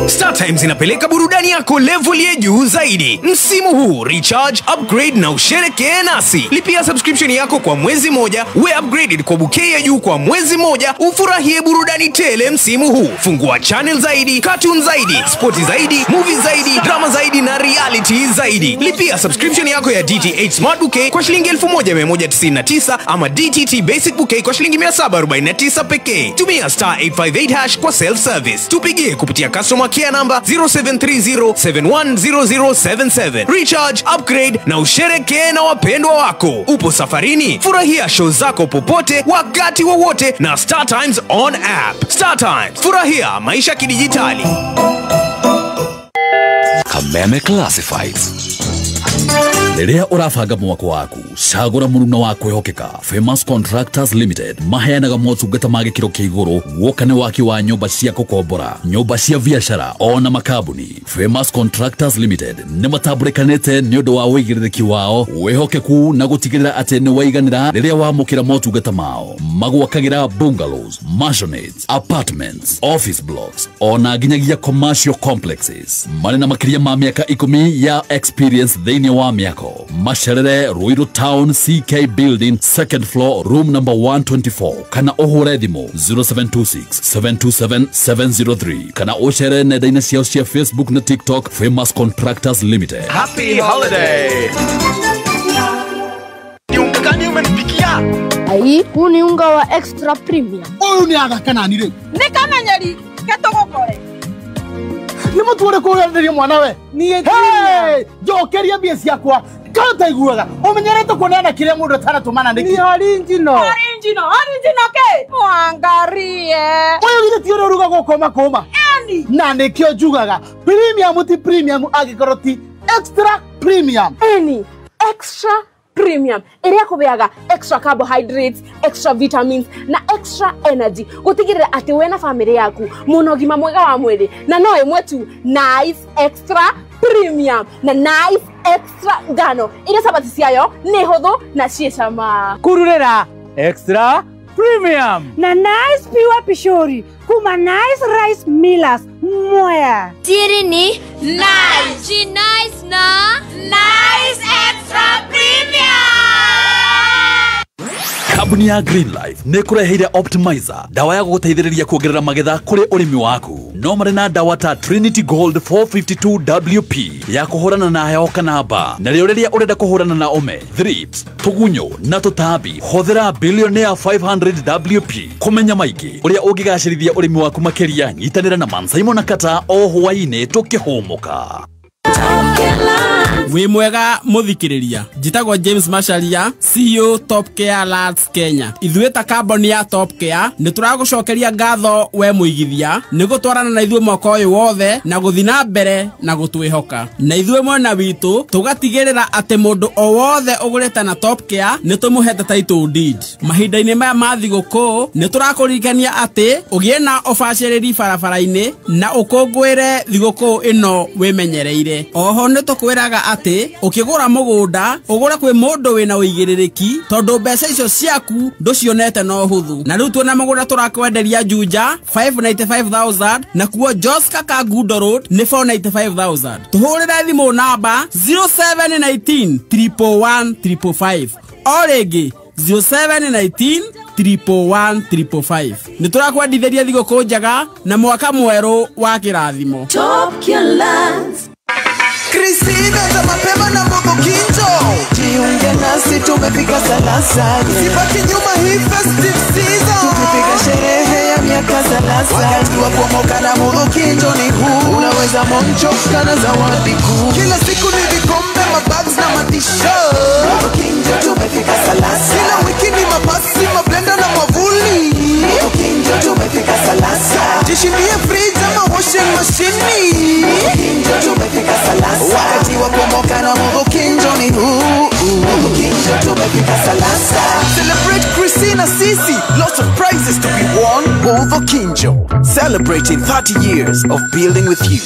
Star Times inapeleka burudani yako level ya juu zaidi. Msimu huu recharge, upgrade na usherekee nasi. Lipia subscription yako kwa mwezi moja, we upgraded kwa bouquet ya juu kwa mwezi moja, ufurahie burudani tele msimu huu. Fungua channel zaidi, cartoon zaidi, sporti zaidi, movie zaidi, drama zaidi na reality zaidi. Lipia subscription yako ya DTH Smart Bouquet kwa shilingi 1199 ama DTT Basic Bouquet kwa shilingi 749 pekee. Tumia star 858 hash kwa self service. Tupigie kupitia customer care number 0730710077. Recharge, upgrade na usherekee na wapendwa wako. Upo safarini, furahia show zako popote wakati wowote na Star Times on app. Star Times, furahia maisha kidijitali. Kameme Classifieds. Rĩrĩa ũrabanga mwako waku cagũra mũruna wa kwĩhokeka. Famous Contractors Limited maheanaga motungata ma gĩkĩro kĩa igũrũ guoka nĩ waki wa nyũmba cia gũkombora, nyũmba cia biacara ona makambuni. Famous Contractors Limited nĩ matambũrĩkanĩte nĩ ũndũ wa ũigĩrĩrĩki wao, wĩhokeku na gũtigĩrĩra atĩ nĩ waiganĩra rĩrĩa wamũkĩra motungata mao. Magwakagĩra bungalows, mansionates, apartments, office blocks ona nginyagia commercial complexes. Marĩ na makĩria ma mĩaka 10 ya experience thĩinĩ wa mĩako. Macerere Ruiru Town CK Building second floor room number 124 kana ũhũre thimũ 0726 727 703 kana ũcere nenda-inĩ ciao cia Facebook na TikTok. Famous Contractors Limited. Happy holiday. Ai, huu ni unga wa extra premium. Ũyũ nĩ athaka nani rĩu? Nĩ kamenyeri ketũgũkore. Nĩ mũtu ũrĩkũ ũrenderio mwana we? Niĩ njokeria mbia ciakwa. Kana ũtaiguaga ũmenyerete kuoneana kĩrĩa mũndũ ataratũmana nĩkĩ? Ni original. Original, original ke? Mwangarie. Ũyũ githĩ ti ũrĩa ũrugagwo kũma kũma? Eni. Na nĩkĩo njugaga premium ti premium angĩkorwo ti extra premium. Eni, extra premium ĩrĩa kũbeaga extra carbohydrates, extra vitamins na extra energy gũtigĩrĩra atĩ we na famĩlĩ yaku mũna ũgima mwega wa mwĩrĩ na no ĩmwe tu Nice Extra Premium na Nice Extra ngano ĩrĩa cabaci ciayo nĩ hũthũ na ciĩ cama. Kururĩra Extra Premium na Nice Pure Pishori kuma Nice Rice Millers Mwea. Siri ni Nice. She nice na Nice Extra Premium. Kambuni ya Greenlife nĩ ĩkũreheire Optimizer, dawa ya gũgũteithĩrĩria kuongerera magetha kũrĩ ũrĩmi waku. No marĩ na dawa ta Trinity Gold 452 WP ya kũhũrana na heho kana mbaa, na rĩo rĩrĩa ũrenda kũhũrana na ũme, thrips, tũgunyũ na tũtambi, hũthĩra Billionaire 500 WP. Kũmenya maingĩ ũrĩa ũngĩgacĩrithia ũrĩmi waku makĩria, nyitanĩra na Mansaimo na Kata o hwaĩ-inĩ tũkĩhũmũka. Wĩ mwega mũthikĩrĩria, njĩtagwo James Macharia, CEO Top Care Lads Kenya. Ithuĩ ta kambuni ya Top Care nĩ tũragũcokeria ngatho we mũigithia nĩ gũtwarana na ithuĩ mwaka ũyũ wothe na gũthiĩ na mbere na gũtwĩhoka. Na ithuĩ mwena witũ tũgatigĩrĩra atĩ mũndũ o wothe ũgũrĩte na Top Care nĩ tũmũhete title deed. Mahinda-inĩ maya ma thigũkũ nĩ tũrakũririkania atĩ ũgĩe na ũbacĩrĩri barabara-inĩ na ũkũngũĩre thigũkũ ĩno wĩmenyereire. Oho nĩ tũkwĩraga atĩ ũkĩgũra mũgũnda ũgũre kwĩ mũndũ wĩna ũigĩrĩrĩki tondũ mbeca icio ciaku ndũcionete no hũthũ. Na rĩu tuona mũgũnda tũrakwenderia Juja 595,000 na kuo Joska Kangundo Road nĩ 495,000. Tũhũrĩre thimũ namba 0719 111 555 o rĩngĩ 0719 111 555. Nĩ tũrakwendithĩria thigũkũ njega na mwaka mwerũ wa kĩrathimo. Top Care Lads. Kristina za mapema na Mbogo Kinjo, jiunge nasi tumefika salasa. Sibaki nyuma hii festive season, tukipiga sherehe ya miaka salasa. Wakati wa kuomoka na Mbogo Kinjo ni huu, unaweza monchoka na zawadi kuu. Kila siku ni vikombe, mabags na matisho. Mbogo Kinjo tumefika salasa. Kila wiki ni mapasi, mablender na mwavuli. Mbogo Kinjo tumefika salasa. Jishindie fridge ama washing machine. Mbogo Kinjo tumefika salasa. Wakati wa kuomoka na Mbogo Kinjo ni huu. Mbogo Kinjo tumefika salasa. Celebrate Christina Sisi. Lots of prizes to be won. Mbogo Kinjo, celebrating 30 years of building with you.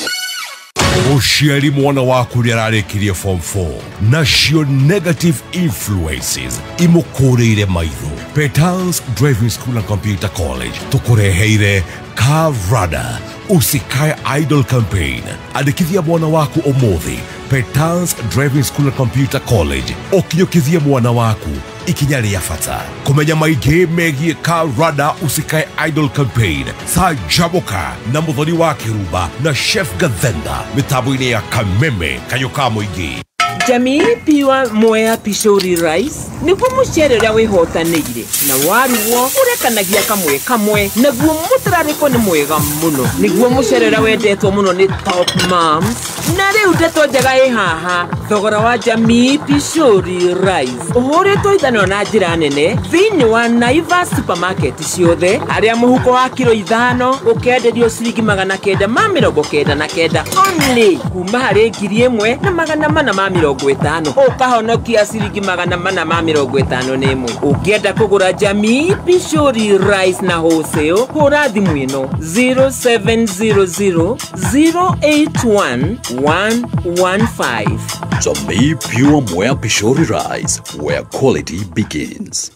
Mũciari mwana waku nĩ ararĩkirie form 4 nacio negative influences imũkũrĩire maitho. Petals Driving School and Computer College tũkũreheire Car Radar Usikae Idol Campaign. Andĩkithia mwana waku ũmũthĩ Petals Driving School and Computer College, ũkinyũkithie mwana waku ikinya rĩa bata. Kũmenya maingĩ megiĩ Car Radar Usikae Idol Campaign, Canjamũka na Mũthoni wa Kĩrumba na Chef Gathenda mĩtambo-inĩ ya Kameme kayũ ka mũingĩ. Jamii Pure Mwea Pishori Rice nĩguo mũcere ũrĩa wĩhotanĩire na waruo ũrekanagia kamwe kamwe naguo mũtararĩko nĩ mwega mũno nĩguo mũcere ũrĩa wendetwo mũno nĩ top moms. Na rĩu ndeto njega ĩ haha, thogora wa Jamii Pishori Rice ũhũrĩtwo ithanwa na njĩra nene thĩinĩ wa Naivas supermarket ciothe, harĩa mũhuko wa kiro 5 ũkenderio ciringi 999 only kuma harĩ 1450, ũkahonokia ciringi 451. Ũngĩenda kũgũra Jamii Pishori Rice na wholesale, hũra thimũ ĩno 0700 081 115. Jamii Pure Mwea Pishori Rice, where quality begins.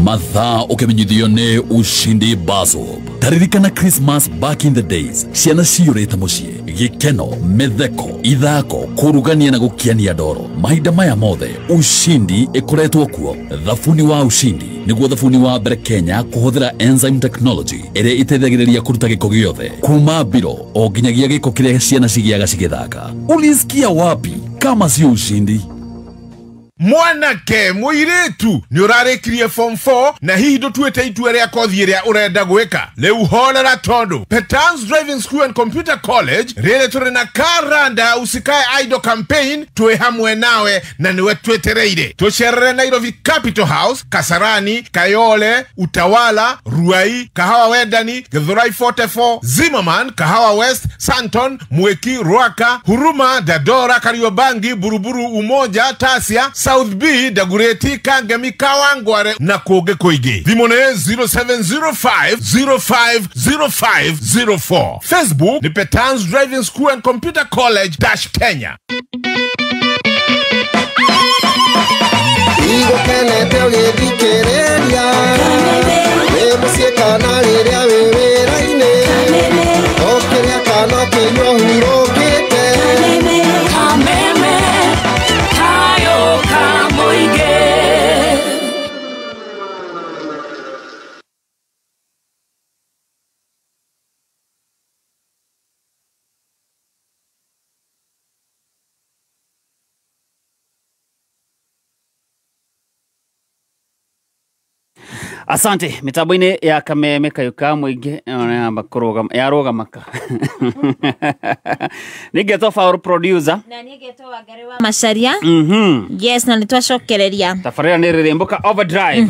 Mathaa ũkĩmenyithio nĩ Ushindi Bazob. Taririkana Christmas back in the days, ciana ciyũrĩte mũciĩ, gĩkeno, mĩtheko, ithako, kũrugania na gũkiania ndoro. Mahinda maya mothe Ushindi ĩkoretwo kuo. Thabuni wa Ushindi nĩguo thabuni wa mbere Kenya kũhũthĩra enzyme technology ĩrĩa ĩteithagĩrĩria kũruta gĩko gĩothe kuma mbiro o nginyagia gĩko kĩrĩa ciana cigĩaga cigĩthaka. Ulisikia wapi kama sio Ushindi? Mwanake mũirĩtu nĩ ũrarĩkirie form 4 na hihi ndũtuĩte itua rĩa kothi ĩrĩa ũrenda gwĩka. Rĩu horera tondũ Petals Driving School and Computer College rĩrĩ tũrĩ na Karanda Usikae Idol Campaign, twĩ hamwe nawe na nĩwe twĩtereire. Tũcerere Nairobi Capital House, Kasarani, Kayole, Utawala, Ruai, Kahawa Wendani, Githurai 44, Zimmerman, Kahawa West, Santon, Mweki, Ruaka, Huruma, Dadora, Kariobangi, Buruburu, Umoja, Tasia, South B, Dagureti, Kangemi, Kawangware na kũngĩ kũingĩ. Thimũ nĩ 0705 050504. Facebook ni Petals Driving School and Computer College - Kenya. Igũkenete ũgĩthikĩrĩria wĩ mũciĩ kana rĩrĩa wĩ wĩra-inĩ, ũkĩrĩa kana ũkĩnyua ũhurũkĩte. Kameme kayo ka mũingĩ. Asante mitambo-inĩ ya kameme kayũ ka mũingĩ ĩno yamba kũrũgama yarũgamaka. Nĩngetwo Faul producer. Na niĩ ngetwo Wangari wa Macharia. Yes, na nĩtwacokereria. Tabarĩra nĩ Rĩrĩmbũka Overdrive.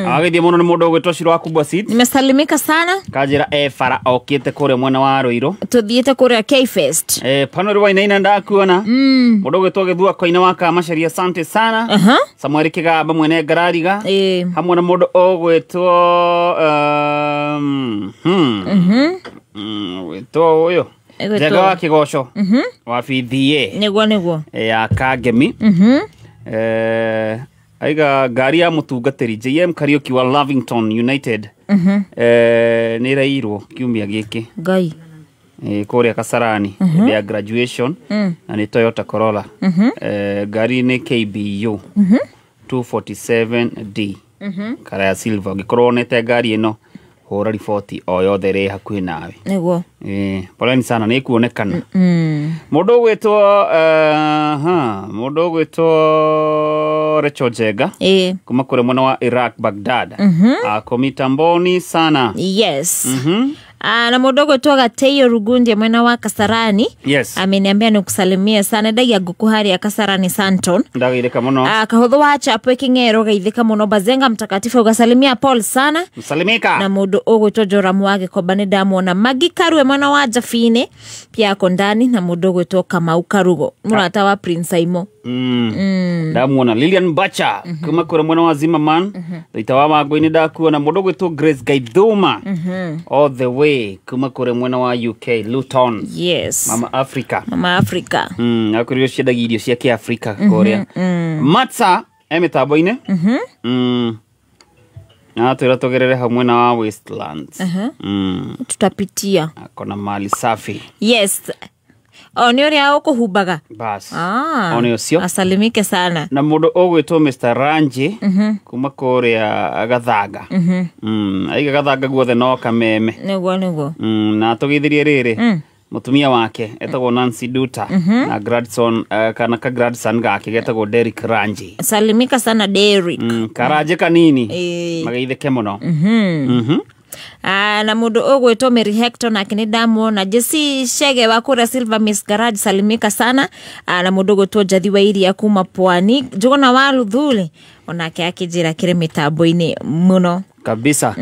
Agagĩthiĩ mũno nĩ mũndũ ũgwĩtwo Shiro wa Kubwa Seeds. Nimesalimika sana. Kanjĩra e bara okĩte kũrĩa mwena wa Rũirũ. Tuthiĩte kũrĩa K-Fest. Pano rĩ wainaina ndakuona. Mũndũ ũgwĩtwo Gĩthua Koina wa Kamacharia, asante sana. Samuel Kĩgamba mwene Ngarariga. Hamwe na mũndũ ũgwĩtwo wĩtwo ũyũ Njega wa Kĩgoco wa BDA. Nĩguo nĩguo. Ya Kangemi. Aiga ngari ya mũtungatĩri JM Kariuki wa Lavington United. Nĩ ĩrairwo kiumia gĩkĩ. Ngai. Kũrĩa Kasarani ya graduation na nĩ Toyota Corolla. Ngari nĩ KBU 247D. Kara ya silver. Ũngĩkorwo wonete ngari ĩno hũra riboti o yothe ĩrĩ hakuhĩ nawe. Nĩguo. Poleni sana nĩ ĩkuonekana. Mũndũ ũgwĩtwo mũndũ ũgwĩtwo Rachel Njenga kuma kũrĩa mwena wa Iraq Baghdad. Ako mitamboni sana. Yes. Na mũndũ ũgwĩtwo Gateio Rugundie mwena wa Kasarani. Yes. Ameniambia nikusalimie sana ndagia ngũkũ harĩa Kasarani Santon. Ndagĩrĩka mũno. Kahũthũ wa Chapwe King'ero geithĩka mũno Bazenga mtakatifu ugasalimia Paul sana. Msalimika. Na mũndũ ũgwĩtwo Joramu wa Gĩkomba nĩ ndamuona. Magi Karue mwena wa Jafine pia ako ndani na mũndũ ũgwĩtwo Kamau Karugo mũrata wa Prince Aimo. Ndamuona Lilian Bacha kuma kũrĩa mwena wa Zimmerman. Thaita wa Wangũi-inĩ ndakuona mũndũ ũgwĩtwo Grace Gaithuma all the way kuma kũrĩa mwena wa UK Luton. Yes. Mama Africa. Mama Africa. Akorwo ciendagia irio cia Kĩafrika kũrĩa. Matsa e mĩtambo-inĩ. Na twĩra tũgerere hau mwena wa Westlands. Tutapitia. Akona mali safi. Yes. O nĩ ũrĩa ũkũhumbaga. Bas. O nĩ ũcio. Asalimike sana. Na mũndũ ũgwĩtwo Mr. Ranji kuma kũrĩa Gathanga. Aiga Gathanga guothe no kameme. Nĩguo nĩguo. Na tũgeithirie rĩrĩ mũtumia wake etagwo Nancy Duta na grandson kana ka grandson gake getagwo Derrick Ranji. Salimika sana Derrick. Karanje kanini. Mageithĩke mũno. Na mũndũ ũgwĩtwo Mary Hector nake nĩ ndamuona. Jesse Shege wa kũrĩa Silver Miss Garage salimika sana. Na mũndũ ũgwĩtwo Njathi wa Iria kuma Pwani Njũgũna wa Luthuli onake akĩnjĩra kĩrĩ mĩtambo-inĩ mũno kabisa.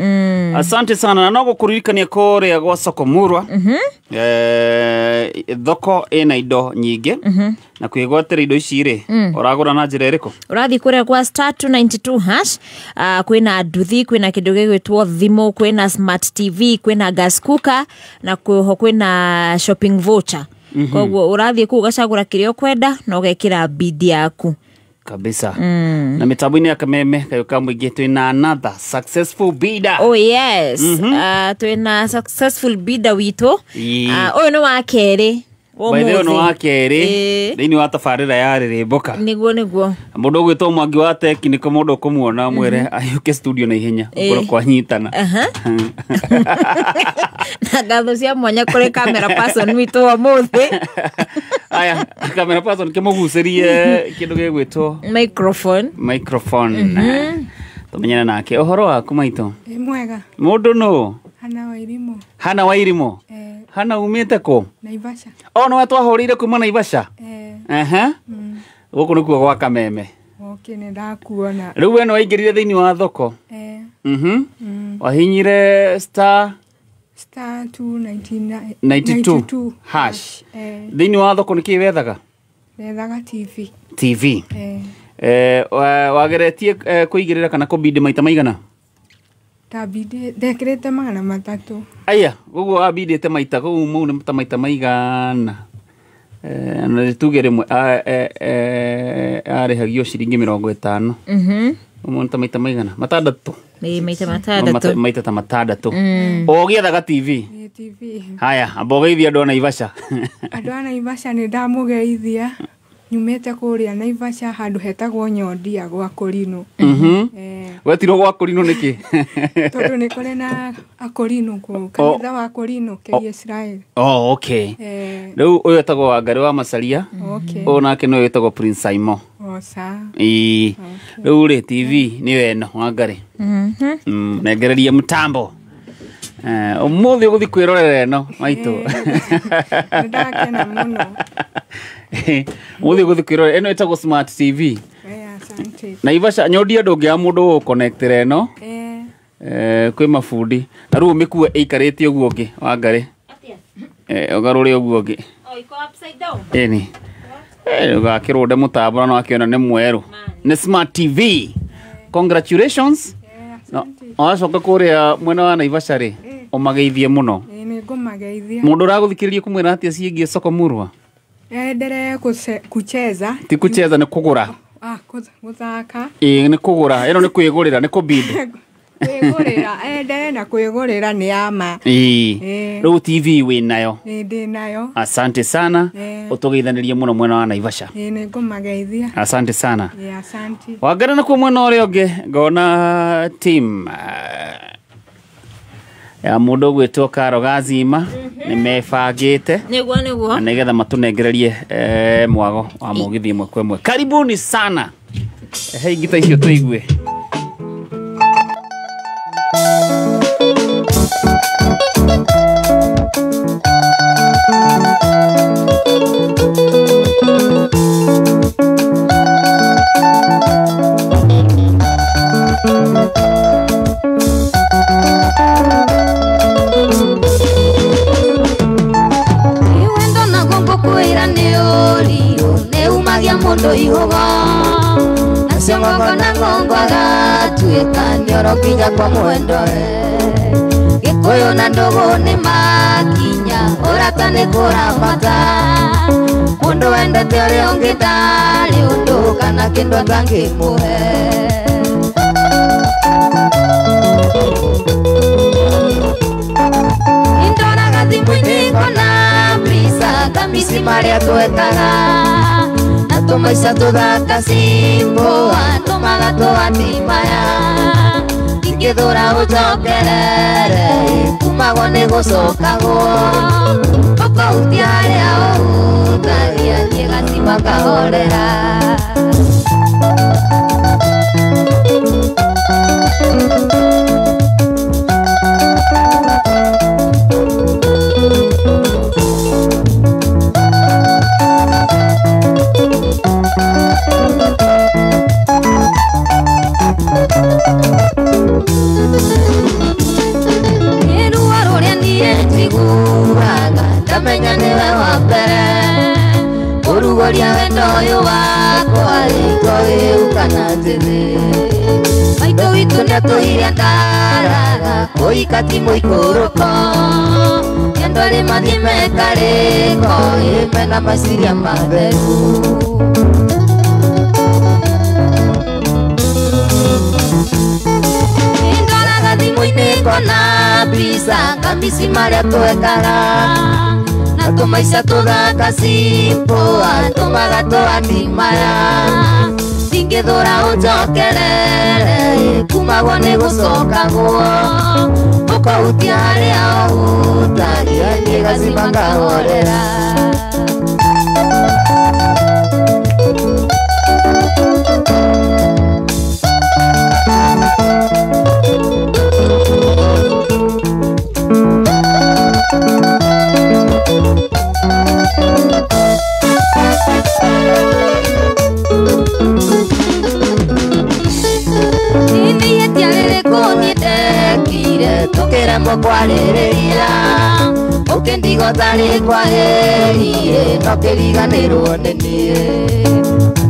Asante sana. Na no gũkũririkania kũrĩa gwa Soko Murwa. Thoko ĩna indo nyingĩ. Na kwĩgwatĩra indo ici rĩ ũragũra na njĩra ĩrĩkũ? Ũrathiĩ kũrĩa kwa star 292 hash. Kwĩna nduthi, kwĩna kĩndũ gĩgwĩtwo thimũ, kwĩna smart TV, kwĩna gas cooker na kwĩho kwĩna shopping voucher. Koguo ũrathiĩ kũu ũgacagũra kĩrĩa ũkwenda na ũgekĩra bid yaku kabisa. Na mitambo-inĩ ya kameme kayo ka mũingĩ twĩna another successful bidder. Oh yes. Twĩna successful bidder witũ. Ũyũ nĩ wa kerĩ. By the way, nĩ wa kerĩ thĩinĩ wa tabarĩra ya Rĩrĩmbũka. Nĩguo nĩguo. Mũndũ ũgwĩtwo Mwangi wa Tekniko mũndũ ũkũmuona mwĩre ayũke studio na ihenya ũkorwo kwanyitana. Na ngatho cia mwanya kũrĩ camera person witũ ũmũthĩ. Aya, camera person kĩmũgucĩrie kĩndũ gĩgwĩtwo microphone. Microphone. Tũmenyane nake. Ũhoro waku maitũ? Ĩ mwega. Mũndũ nũ? Hana Wairimu. Hana Wairimu? Hana umĩte kũ? Naivasha. O nĩwe twahũrĩire kuma Naivasha? Gũkũ nĩkuo gwa kameme. Okay, nĩ ndakuona. Rĩu we nĩ waingĩrire thĩinĩ wa thoko? Wahinyire star star 292 hash. Thĩinĩ wa thoko nĩkĩĩ wethaga? Wethaga TV. TV. Wageretie kũigĩrĩra kana kũbidi maita maigana? Ndabidi ndekĩrĩte 300. Aya, ũguo wabindĩte maita kũu mau nĩ ta maita maigana. Na tuge rĩmwe arĩhagio ciringi 50. Ũmwe ta maita maigana? Matandatũ. Ĩ maita matandatũ. Maita ta matandatũ. Ũgĩethaga TV? Ĩ TV. Haya, amba ũgeithie andũ a Naivasha. Andũ a Naivasha nĩ ndamũgeithia. Nyumĩte kũrĩa Naivasha handũ hetagwo Nyondia gwa Kũrinũ. Wetirwo gwa Kũrinũ nĩkĩ? Tondũ nĩ kũrĩ na akũrinũ kũu, kanitha wa Kũrinũ kĩa Israel. Oh, okay. Rĩu ũyũ etagwo Wangari wa Macharia. Ũyũ nake nĩwe wĩtagwo Prince Saimo. Sawa. Ĩĩ. Rĩu rĩ TV nĩyo ĩno Wangari. Nengereria mũtambo. Ũmũthĩ ũgũthiĩ kwĩrorera ĩno maitũ. Nĩndakena mũno. Ũmũthĩ ũgũthiĩ kwĩrorera ĩno ĩtagwo Smart TV. Asante. Naivasha nyondia ndũngĩaga mũndũ ũgũconnectĩra ĩno. Kwĩ mabundi. Na rĩu ũmĩkue ĩikarĩte ũguo ũngĩ Wangari. Ũgarũre ũguo ũngĩ. Oh, iko upside down. Ĩni. Ũgakĩrũnde mũtambo na wakĩona nĩ mwerũ. Nĩ Smart TV. Congratulations. No, wacoka kũrĩa mwena wa Naivasha rĩ, ũmageithie mũno. Nĩngũmageithia. Mũndũ ũragũthikĩrĩria kũmwĩra atĩa ciĩgiĩ soko murwa? Endelee kucheza. Ti kucheza nĩ kũgũra. Gũthaka. Ĩĩ nĩ kũgũra, ĩno nĩ kwĩgũrĩra, nĩ kũbid. Kwĩgũrĩra, endelee na kwĩgũrĩra nĩ ya ma. Ĩĩ. Rĩu TV wĩ nayo. Ĩĩ ndĩ nayo. Asante sana. Ũtũgeithanĩrie mũno mwena wa Naivasha. Ĩĩ nĩngũmageithia. Asante sana. Ĩĩ asante. Wangari nakuo mwena ũrĩa ũngĩ ngona team ya mũndũ ũgwĩtwo Karo Gazima nĩ mebangĩte nĩguo nĩguo na nĩgetha matũnengererie mwago wa mũgithi ĩmwe kwa ĩmwe. Karibuni sana. Hei ngita icio tũigue. Iwendo na gongo kwira nĩ ũriũ nĩ umagia mũndũ ihũgo nacio ngongo na ngongo agatuĩka nĩ orokinya kwa mwendore Gĩkũyũ na ndũgũ nĩ makinya ũrata nĩ kũramata mũndũ wendete ũrĩa ũngĩ ndarĩ ũndũ kana kĩndũ atangĩmũhe. Indoraga thimũ-inĩ ngona mbica kamisi marĩa twekaga na tũmaica tũthaka simbo andũ magatũhatimaya ingĩthũra ũnjokerere kumagwo nĩ gũcokagwo ũkahutia harĩa ũhutagia niĩ gacima kahorera. Nĩ ruo rũrĩa niĩ njiguaga ndamenya nĩwe wa mbere kũrugũria wendo ũyũ wakwa rĩko ĩu kana njĩthĩ maitũ witũ nĩatũhire ndaraga kũhika ti mũikũrũko nĩ andũ arĩ mathiĩ mekarĩko ĩ mena meciria matheru. Ndoraga thimũ-inĩ ngona mbica kamisi marĩa twekaga na tũmaica tũthaka simbo andũ magatũhatimaya ndingĩthũra ũnjokerere kumagwo nĩ gũcokagwo ũkahutia harĩa ũhutagia niĩ gacima kahorera. Nĩ ihĩtia rĩrĩkũ niĩ ndekire tũkĩremwo kwarĩrĩria ũkĩndiga ũtarĩ kwahĩrie no kĩriganĩrwo nĩ niĩ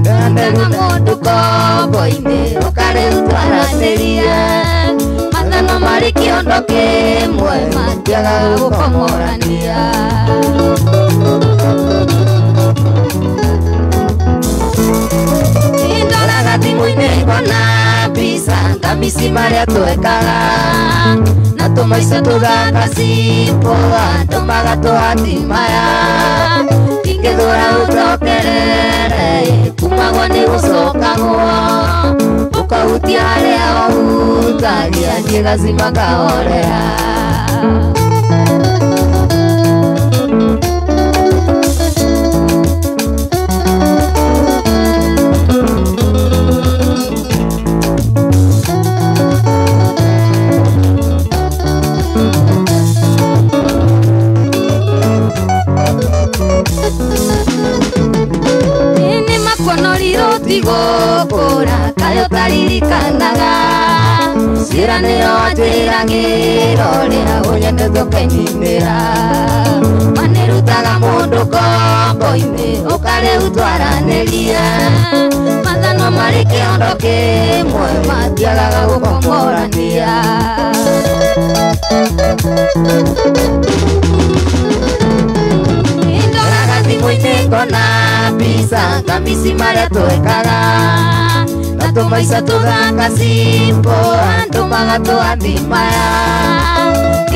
ndendaga mũndũ ngombo-inĩ ũkarĩu twaranĩrie mathano marĩ kĩondo kĩmwe matiagaga gũkomorania. Ndoraga thimũ-inĩ ngona mbica kamisi marĩa twekaga na tũmaica tũthaka simbo andũ magatũhatimaya ingĩthũra ũnjokerere kumagwo nĩ gũcokagwo ũkahutia harĩa ũhutagia niĩ gacima kahorera. Tũtigũkũra kaĩ ũtaririkanaga ciĩranĩro wanjĩragĩra ũrĩa ũnyendete ũkenyinĩra manĩrutaga mũndũ ngombo-inĩ ũkarĩu twaranĩria mathano marĩ kĩondo kĩmwe matiagaga gũkomborania. Ndoraga thimũ-inĩ ngona mbica ngamisi marĩa twekaga na tũmaica tũthaka simple andũ magatũathimaya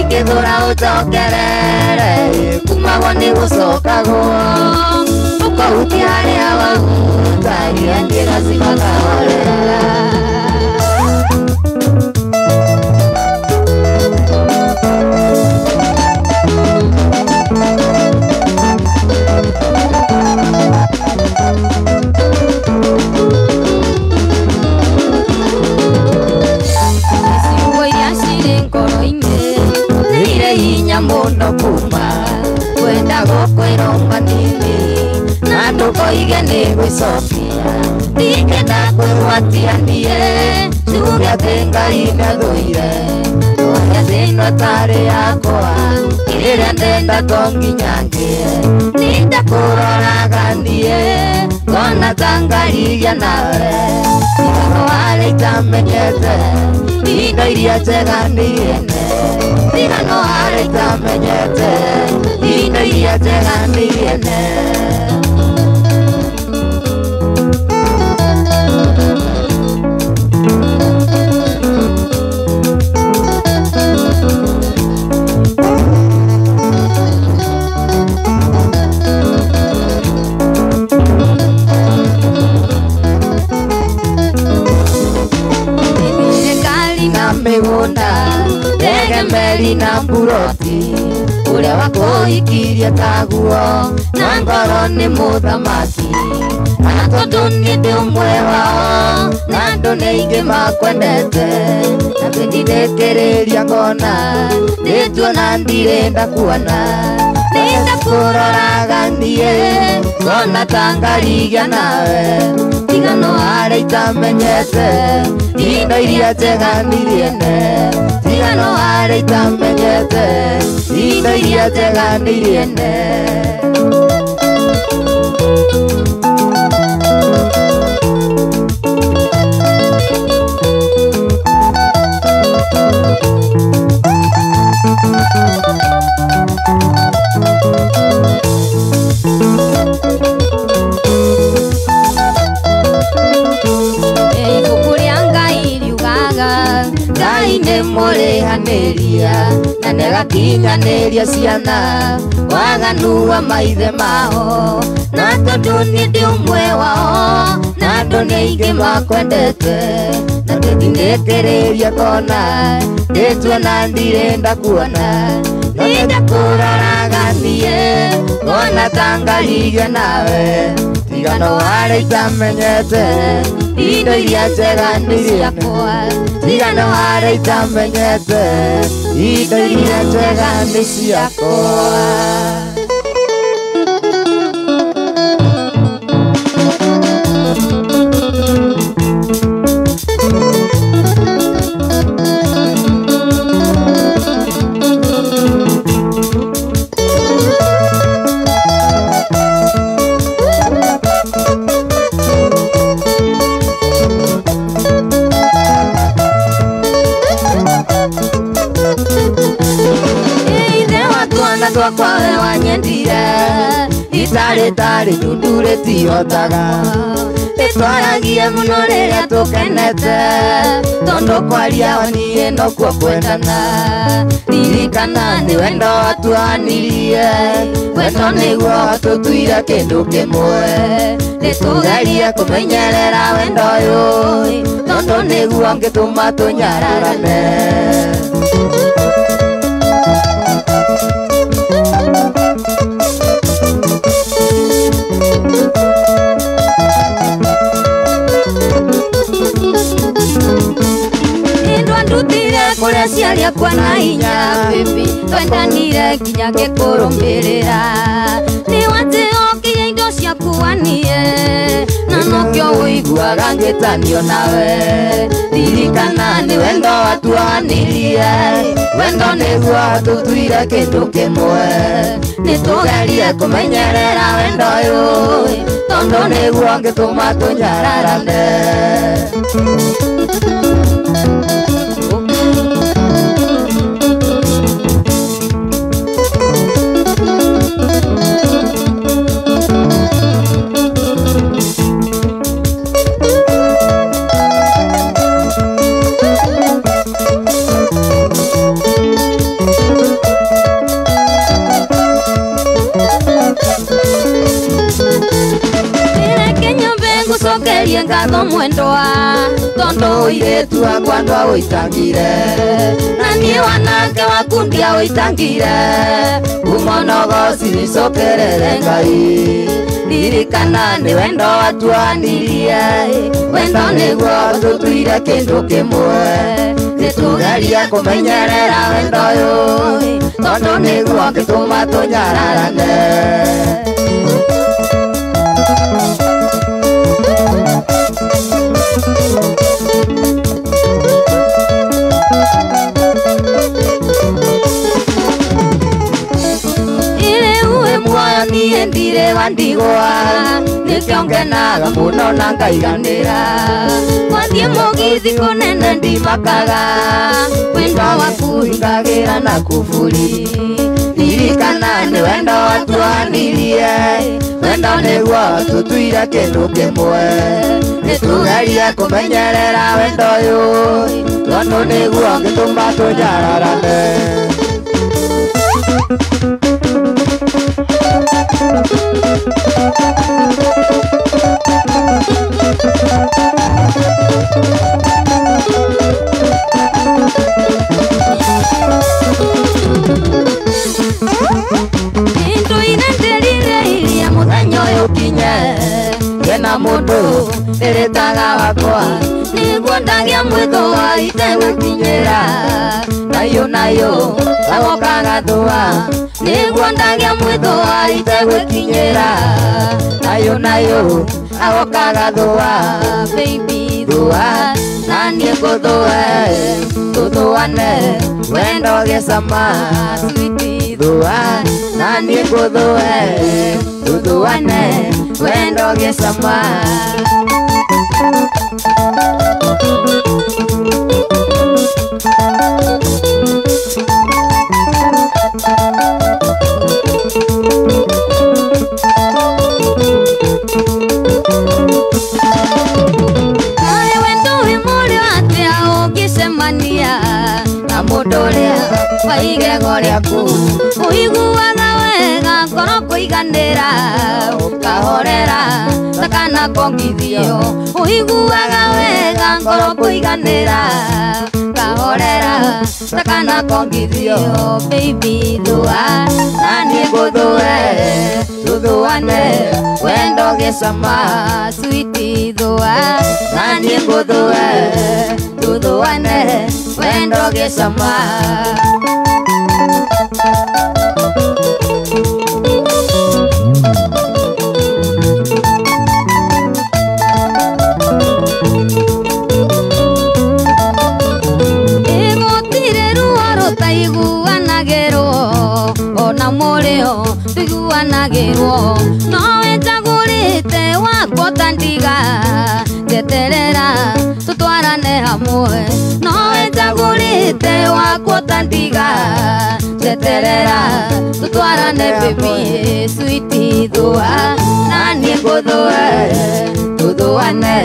ingĩthũra ũcokerere kumagwo nĩ gũcokagwo ũkahutia harĩa wahutagia niĩ gacima kahorera. Ciugo iria cirĩ ngoro-inĩ nĩ irĩ hinya mũno kuma kwenda gũkwĩrwo manini na ndũkoige nĩ gwĩcokia ndingĩenda kwĩgwatia niĩ njuge atĩ Ngai nĩathũire ndwaria thĩ ĩno ĩtarĩ yakwa kĩrĩa ndenda to nginya ngĩe nĩndakũroraga niĩ ngona ta ngarigia nawe tigano harĩa itamenyete indo iria njega nĩ ene tigano harĩa itamenyete indo iria njega nĩ ene. Mĩgũnda ndege meri na mburoti ũrĩa wakũhikirie taguo na ngoro nĩ mũthamaki na tondũ niĩ ndĩ ũmwe wao na andũ nĩ aingĩ makwendete na ndĩndĩkĩrĩria ngona ndĩtuona ndirenda kuona nĩndakũroraga niĩ ngona ta ngarigia nawe tigano harĩa itamenyete indo iria njega nĩ ene tigano harĩa itamenyete indo iria njega nĩ ene. Ibuku rĩa Ngai riugaga Ngai nĩ mũrĩhanĩria na nĩagakinyanĩria ciana waganu wa maithe mao na tondũ niĩ ndĩ ũmwe wao na andũ nĩ aingĩ makwendete na ndĩndĩkĩrĩria ngona ndĩtuona ndirenda kuona nĩndakũroraga niĩ ngona ta ngarigia nawe tigano harĩa itamenyete indo iria njega nĩ ciakwa tigano harĩa itamenyete indo iria njega nĩ ciakwa. Twakwa we wanyendire itarĩ tarĩ ndundure tihotaga nĩtwaragie mũno rĩrĩa tũkenete tondũ kwaria niĩ nokuo kwendana ririkana nĩ wendo watuanirie wendo nĩguo watũtuire kĩndũ kĩmwe nĩtũgerie kũmenyerera wendo ũyũ tondũ nĩguo ũngĩtũma tũnyararane. Kũrĩa aciari akwa na hinya baby twendanire nginya ngĩkũrũmĩrĩra nĩ watĩokirie indo ciaku wanie na nokĩo ũigu ndaiguaga ngĩtanio nawe ririkana nĩ wendo watuanirie wendo nĩguo tũtuire kĩndũ kĩmwe nĩtũgerie kũmenyerera wendo ũyũ tondũ nĩguo ũngĩtũma tũnyararane. Ngucokerie ngatho mwendwa tondu ũirĩtu wakwa ndwaũitangire na niĩ wanake waku ndiaũitangire kuma nogoci nicokerere Ngai ririkana nĩ wendo watuanirie wendo nĩguo tũtuire kĩndũ kĩmwe nĩtũgerie kũmenyerera wendo ũyũ tondũ nĩguo ũngĩtũma tũnyararane. Niĩ ndirĩ wa ndigwa nĩkĩo ngenaga mũno na ngaiganĩra gwathiĩ mũgithi kũnene ndimakaga wendo waku hingagĩra na kuburi ririkana nĩ wendo watuanirie wendo nĩguo tũtuire kĩndũ kĩmwe nĩtũgerie kũmenyerera wendo ũyũ tondũ nĩguo ũngĩtũma tũnyararane. Nduire ndĩrirĩirie mũthenya ũyũ ũkinye ngena mũndũ ndĩrĩtaga wakwa nĩguo ndagĩa mwĩthũa itegũkinyĩra nayo nayo agoka gathũa nĩguo ndagĩa mwĩthũa itegũkinyĩra nayo nayo agoka gathũa baby thũa na niĩ ngũthũe tũthũane wendo gĩcama sweetie thũa na niĩ ngũthũe tũthũane wendo gĩcama. Kaĩ wendo wĩ mũrĩo atĩa ũngĩcemania na mũndũ ũrĩa wa igego rĩaku ũiguaga wega ngoro kũiganĩra ũkahorera ta kana kongithio ũiguaga wega ngoro kũiganĩra kahorera ta kana kongithio baby thũa na niĩ ngũthũe tũthũane wendo gĩcama sweetie thũa na niĩ ngũthũe tũthũane wendo gĩcama. Gũtirĩ ruo rũtaiguanagĩrwo ona mũrĩo tũiguanagĩrwo nowe njagũrĩte wakwa ta ndiga njeterera tũtwarane hamwe nowe njagũrĩte wakwa ta ndiga njeterera tũtwarane baby sweetie thũa na niĩ ngũthũe tũthũane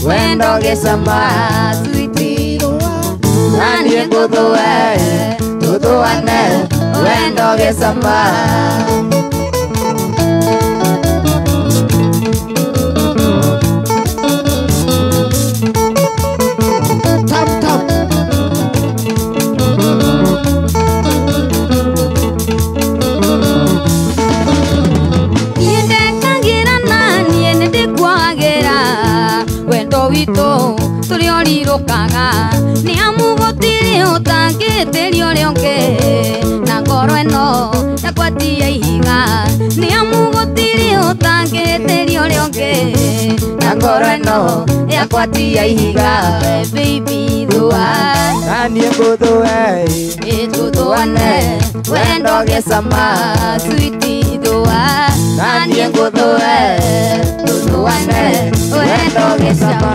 wendo gĩcama sweetie na niĩ ngũthũe tũthũane wendo gĩcama. Tap tap. Niĩ ndekagĩra na niĩ nĩndĩkuagĩra wendo witũ tũrĩ ũrirũkaga nĩ amu gũtirĩ ũtangĩtĩria ũrĩa ũngĩ na ngoro ĩno yakwatia ihiga nĩ amu gũtirĩ ũtangĩtĩria ũrĩa ũngĩ na ngoro ĩno Rĩakwa ti ya ihiga baby thua na niĩ ngũthũe ĩtũthũane wendo gĩcama sweetie thua na niĩ ngũthũe tũthũane wendo gĩcama.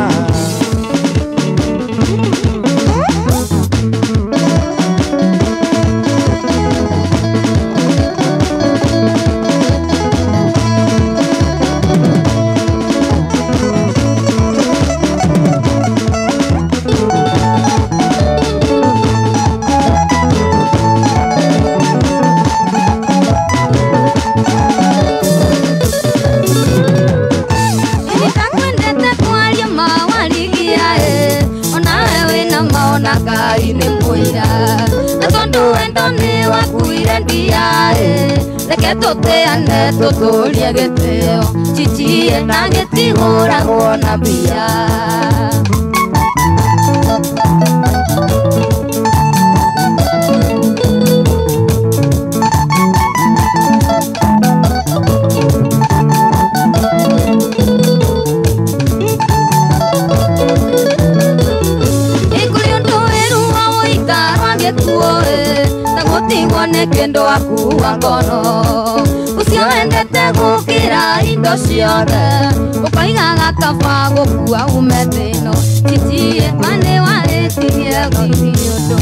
Reke tũteane tũtũrie gĩtĩo chichie na gĩtihũragwo na mbia. Ĩkũrĩ ũndũ wĩruo ũikarwa gĩkuũ ta gũtigwo nĩ kĩndũ akua ngoro ũcio wendete gũkĩra indo ciothe ũkoigaga kaba gũkua ume thĩ ĩno chichie ma nĩ warĩtirie gũtirĩ ũndũ.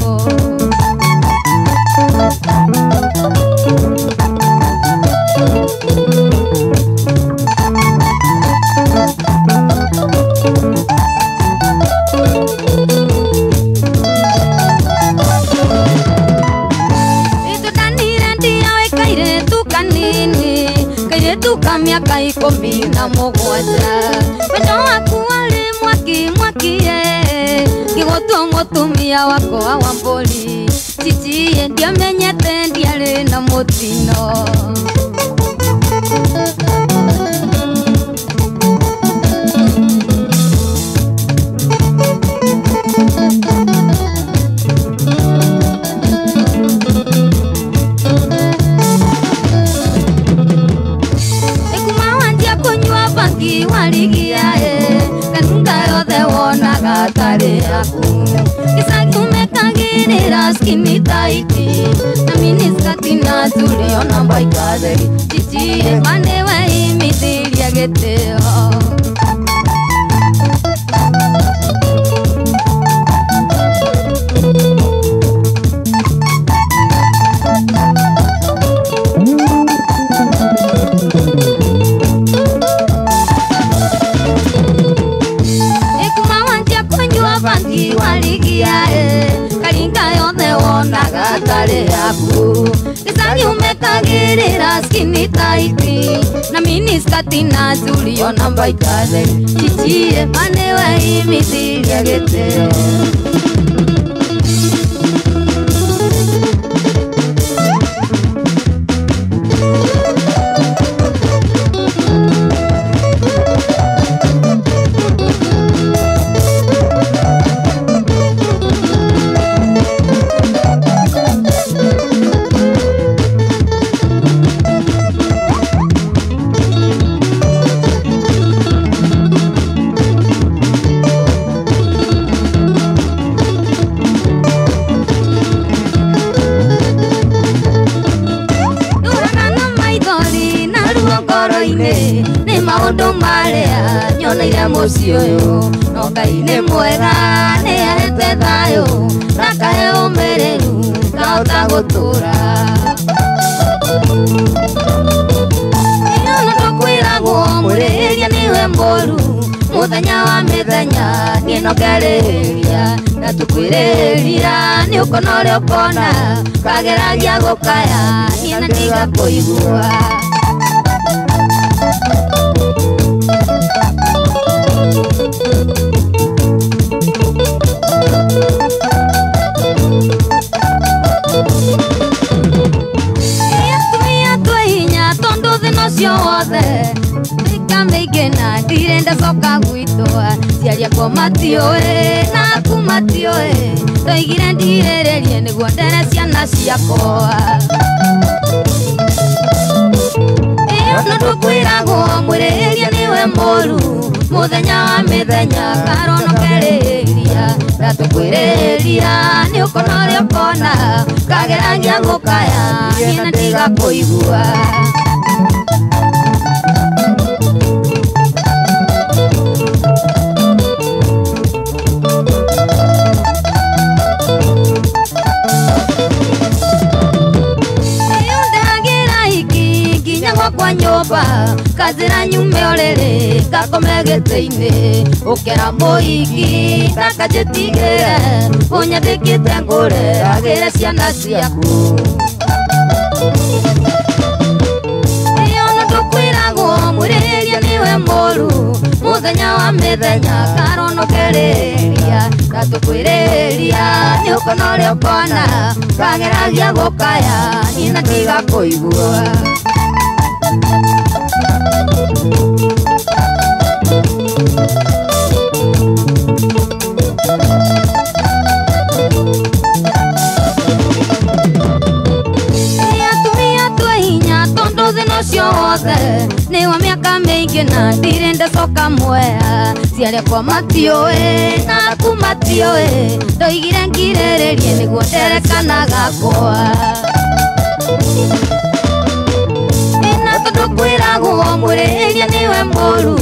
Kairĩtu ka mĩaka 17 wendo waku warĩ mwaki mwaki ngĩgũtua mũtumia wakwa wa mbũri chichie ndiamenyete ndiarĩ na mũtino. Warigia kanunga yothe wonaga tarĩ yaku gĩcagi ũmekagĩrĩra skinny tight na miniskirt na zurio na mbaika theri chichie ma nĩ weimithirie gĩtĩo. Warigia karinga yothe wonaga tarĩ yaku gĩcagi ũmekagĩrĩra skinny tight na miniskirt na zurio na mbaika theri chichie ma nĩ weimithirie gĩtĩo. Nĩ maũndũ marĩa nyoneire mũciĩ ũyũ no Ngai nĩ mwega nĩ ahete thayũ na kahe ũmĩrĩru ngahota gũtũra. Ona tũkwĩragwo mũrĩhĩria nĩwe mũru mũthenya wa mĩthenya niĩ no ngerĩhĩria na tũkwĩrĩhĩria nĩ ũkona ũrĩa ũkona kageragia gũkaya niĩ na ndigakũigua. Atumia twĩ hinya tondũ thĩna ũcio wothe mĩka mĩingĩ na ndirenda coka gwitũ aciari akwa matiũĩ na aku matiũĩ ndoigire ndirĩrĩrie nĩguo ndere ciana ciakwa. Ĩno ndũkwĩragwo mwĩrĩria nĩwe mũru mũthenya wa mĩthenya karonokereria ndatũkwĩrĩria nĩ ũkona ũrĩa ũkona kageragia gũkaya niĩ na ndigakũigua. Kwa nyũmba kazira nyume ũrĩrĩ ngakome gĩtĩ-inĩ ũkera mũhiki ndakanjĩtigĩre ũnyandĩkĩte ngũre agĩre ciana ciaku. Ĩno ndũkwĩragwo mwĩrĩria nĩwe mũru mũthenya wa mĩthenya karonokereria ndatũkwĩrĩria nĩ ũkona ũrĩa ũkona kageragia gũkaya niĩ na ndigakũigua. Atumia twĩ hinya tondũ thĩna ũcio wothe nĩ wa mĩaka mĩingĩ na ndirĩ ndacoka mwea ciarekwa matiũĩ na aku matiũĩ ndoigire ngirĩrĩrie nĩguo nderekanaga kwa. Kwĩragwo mwĩrĩria nĩwe mũru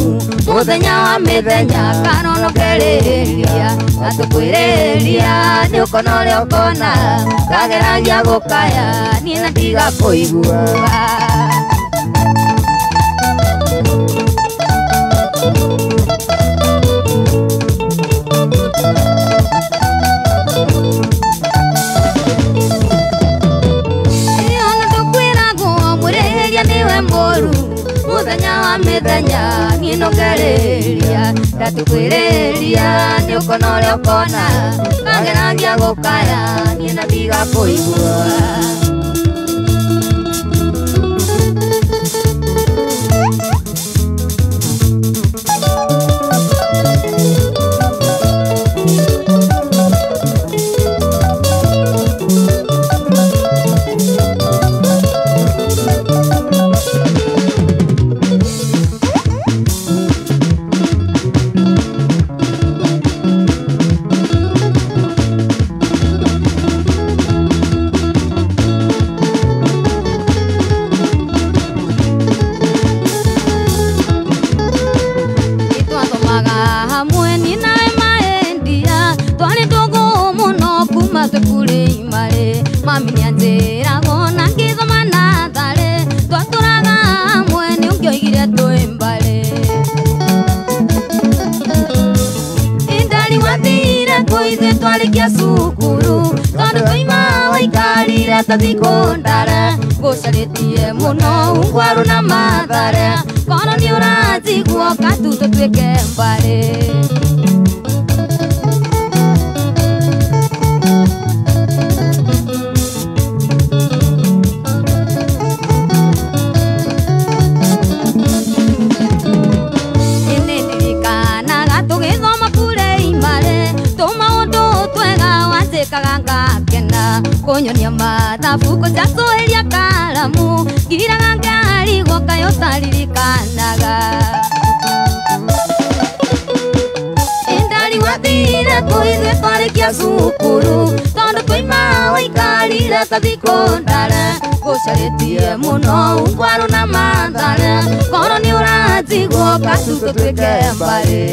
mũthenya wa mĩthenya karonokereria ndatũkwĩrĩria nĩ ũkona ũrĩa ũkona kageragia gũkaya niĩ na ndigakũigua. Ĩno ndũkwĩragwo mwĩrĩria nĩwe mũru mũthenya wa mĩthenya niĩ nongereria ndatũkwĩrĩria nĩ ũkona ũrĩa ũkona kageragia gũkaya niĩ na ndigakũigua. Mami nĩanjĩragwo na ngĩthoma natharĩ twatũraga hamwe nĩ ũngĩoigire twĩ mbarĩ. Indari wathire kũ ithuĩ twarĩkia cukuru tondũ twaima waikarire ta thikũ ndare ngũcarĩtie mũno ungwaru na mathare korwo nĩ ũranjigua katu tũtuĩke mbarĩ. Ngakena kũnyonia mathabu kũcacũhĩria karamu ngiraga ngarigwo kaĩ ũtaririkanaga. Indari wathire kũ ithuĩ twarĩkia cukuru tondũ twaima waikarire ta thikũ ndare ngũcarĩtie mũno ungwaru na mathare korwo nĩ ũranjigua katu tũtuĩke mbarĩ.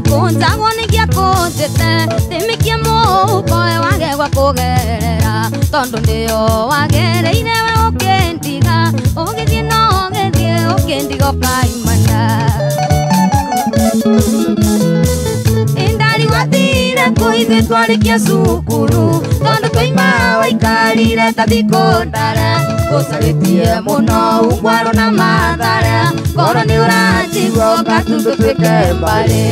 Kunjagwo nĩgia kũnjĩte ndĩmĩkie mũhuko we wage gwa kũgerera tondũ nĩyo wagereire we ũkĩndiga ũgĩthiĩ no ũgĩthiĩ ũkĩndiga ũkaimana. Indari wathire kũ ithuĩ twarĩkia cukuru tondũ twaima waikarire ta thikũ ndare ngũcarĩtie mũno ungwaru na mathare korwo nĩ ũranjigua katu tũtuĩke mbarĩ.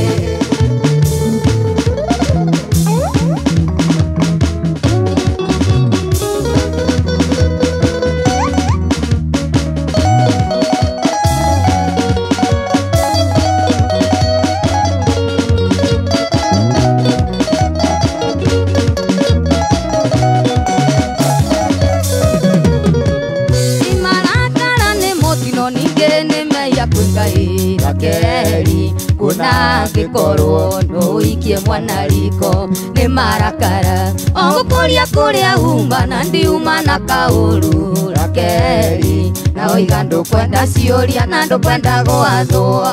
Ndikie mwana riko nĩ marakara Ogũkũria kũrĩa uma na ndiuma na kaũru Rakeli na oiga ndũkwenda ciũria na ndũkwenda gwathwo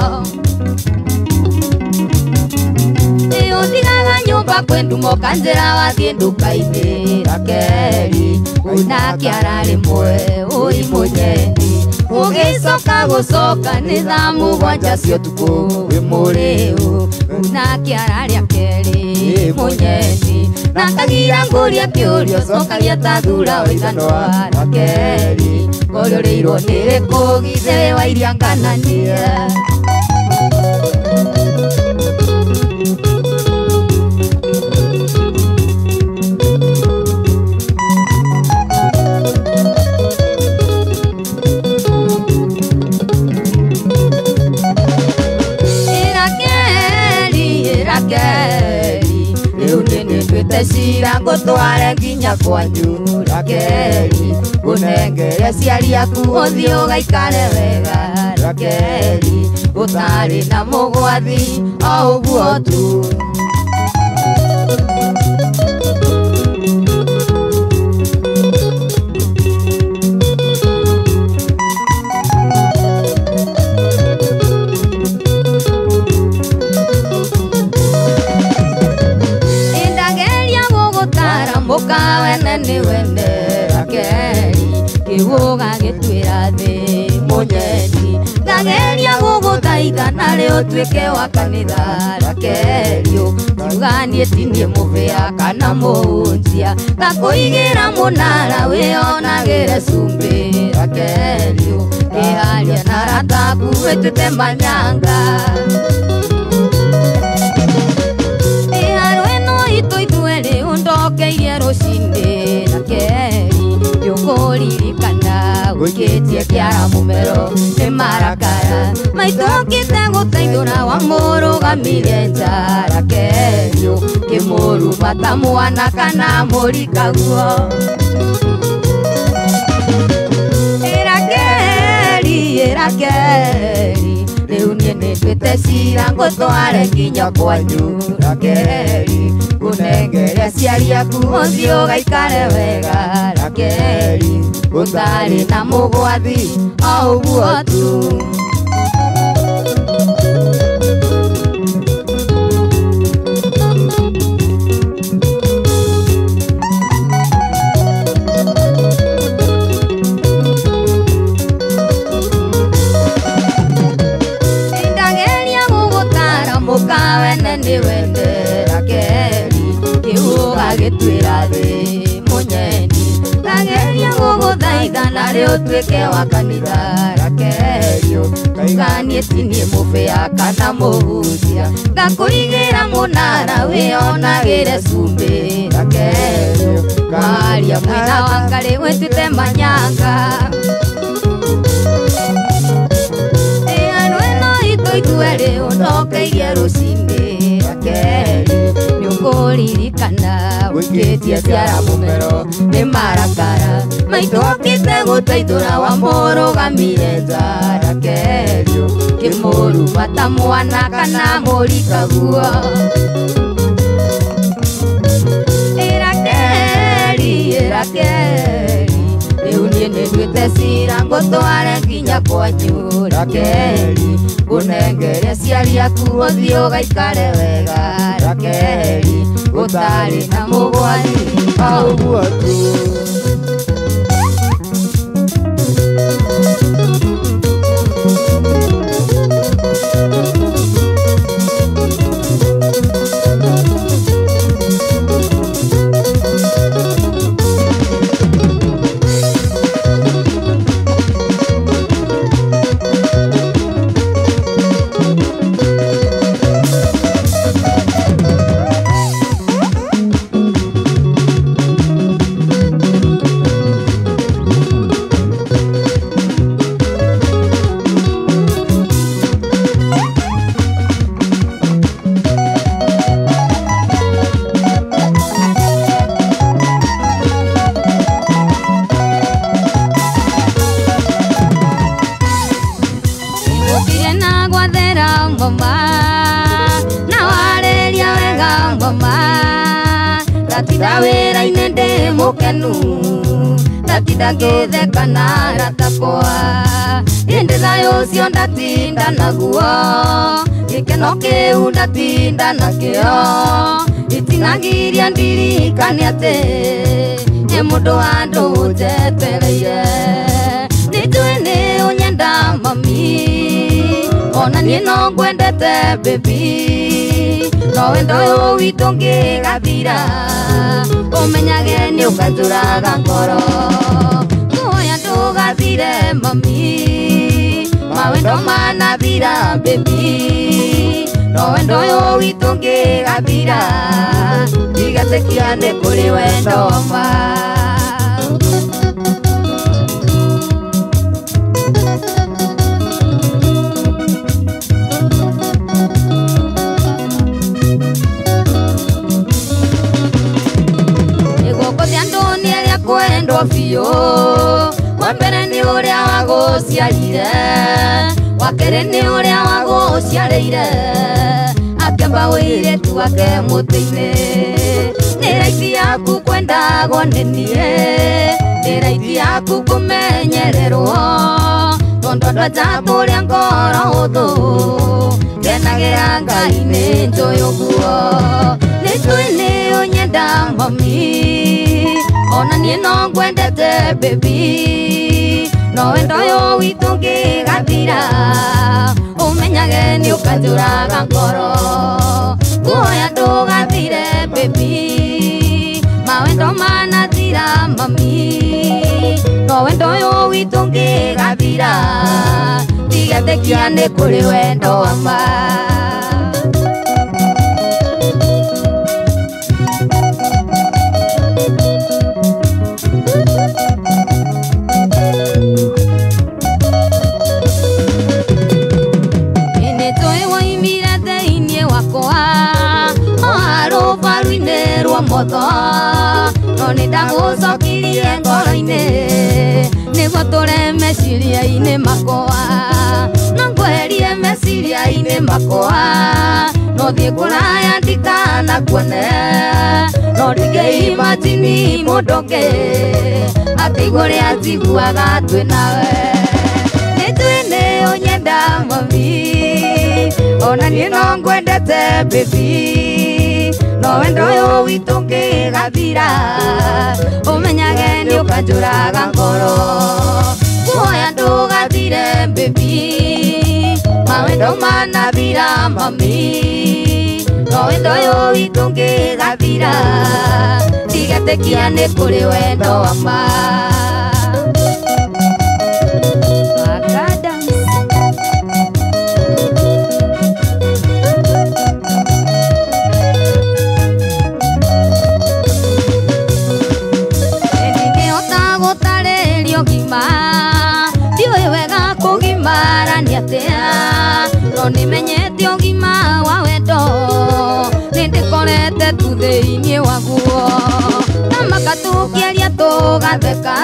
Ũtigaga nyũmba kwĩ ndumo kanjĩra wathiĩ nduka-inĩ Rakeli una kĩara rĩmwe ũi mũnyeni Ũgĩcoka gũcoka nĩ thaa mũgwanja cia ũtukũ wĩ mũrĩu Una kĩara rĩa kerĩ mũnyeni Na kagira ngũria kĩũria ũcokagia ta thura wa ithanwa Rakeli Ngorĩrĩirwo nĩ rĩkũ githĩ wa iria ngananie Cira ngũtware nginya kwanyu Rakeli Ũnengere aciari aku ũthiĩ ũgaikare wega Rakeli Ũtarĩ na mũgwathi o ũguo tu Wene nĩ wene Rakeli Kĩũga gĩtuĩra thĩ mũnyeni Ndageria gũgũthaitha narĩ ũtuĩke wa kanitha Rakeli Ngiuga niĩ ti niĩ mũbĩa kana mũhunjia Ngakũigĩra mũnara wĩonagĩre cumbĩ Rakeli Kĩharia na arata aku wĩtuĩte manyanga Ĩharo ĩno itũ ithuerĩ ũndokeirie rũcinĩ Rakeli Nĩũkũririkana ũikĩtie kĩara mũmero nĩ marakara Maitũ okĩte gũteithũra wamũrũgamirie nja Rakeli Kĩmũruma ta mwana kana mũrikaguo Rakeli, Rakeli Rĩu niĩ nĩnduĩte cira ngũtware nginya kwanyu Rakeli Ũnengere aciari aku ũthiĩ ũgaikare wega Rakeli Ũtarĩ na mũgwathi o ũguo tu Ndageria gũgũtara mũkawene nĩ wende Rakeli Kĩũga gĩtuĩra thĩ mũnyeni Ndageria gũgũthaitha narĩ ũtuĩke wa kanitha Rakeli Ngiuga niĩ ti niĩ mũbĩa kana mũhunjia Ngakũigĩra mũnara wĩonagĩre cumbĩ Rakeli Kwaria mwena wa ngarĩ wĩtuĩte manyanga Ĩharo ĩno itũ ithuerĩ ũndokeirie rũcinĩ Rakeli Nĩũkũririkana ũikĩtie kĩara mũmero nĩ marakara Maitũ okĩte gũteithũra wamũrũgamire nja Rakeli Kĩmũruma ta mwana kana mũrikaguo Rakeli, Rakeli Rĩu niĩ nĩnduĩte cira ngũtware nginya kwanyu Rakeli Ũnengere aciari aku ũthiĩ ũgaikare wega Rakeli Ũtarĩ na mũgwathi o ũguo tu Ndatinda wĩra-inĩ ndĩ mũkenu, ndatinda ngĩtheka na aratakwa. Ĩndĩ thayũ ũcio ndatinda naguo, gĩkeno kĩu ndatinda nakĩo. Itinagiria ndirikane atĩ nĩ mũndũ wa andũ njetereire. Nĩnjũĩ nĩ ũnyenda mami, ona niĩ no ngwendete baby. No wendo ũyũ witũ ũngĩgathira, ũmenyage nĩ ũkanjũraga ngoro. Nguoya ndũgathire mami, mawendo manathira baby. No wendo ũyũ witũ ũngĩgathira, ndigetĩkia nĩ kũrĩ wendo wa ma. Kwendwo biũ, wa mbere nĩ ũrĩa wagũciarire, wa kerĩ nĩ ũrĩa wagũciarĩire, akĩamba ũirĩtu wake mũtĩ-inĩ. Nĩ raithi yaku kwendagwo nĩ niĩ, nĩ raithi yaku kũmenyererwo, tondũ andũ a nja tũrĩa ngoro hũthũ, ngenagĩra Ngai nĩ njũĩ ũguo. Nĩnjũĩ nĩ ũnyenda mami, ona niĩ no ngwendete baby. No wendo ũyũ witũ ũngĩgathira, ũmenyage nĩ ũkanjũraga ngoro. Nguoya ndũgathire baby, mawendo manathira mami. No wendo ũyũ witũ ũngĩgathira, ndigetĩkia nĩ kũrĩ wendo wa ma. Motho no nĩ ndagũcokirie ngoro-inĩ, nĩguo tũre meciria-inĩ makwa. No ngweherie meciria-inĩ makwa, no thiĩ kũraya ndikanakuone. No ndingĩimagine mũndũ ũngĩ atigwo ũrĩa njiguaga twĩ nawe. Nĩnjũĩ nĩ ũnyenda mami, ona niĩ no ngwendete baby. No wendo ũyũ witũ ũngĩgathira, ũmenyage nĩ ũkanjũraga ngoro. Nguoya ndũgathire baby, mawendo manathira mami. No wendo ũyũ witũ ũngĩgathira, ndigetĩkia nĩ kũrĩ wendo wa ma. No nĩmenyete ũgima wa wendo, nĩndĩkorete tu thĩinĩ waguo. Tamaka tũkĩaria tũgatheka,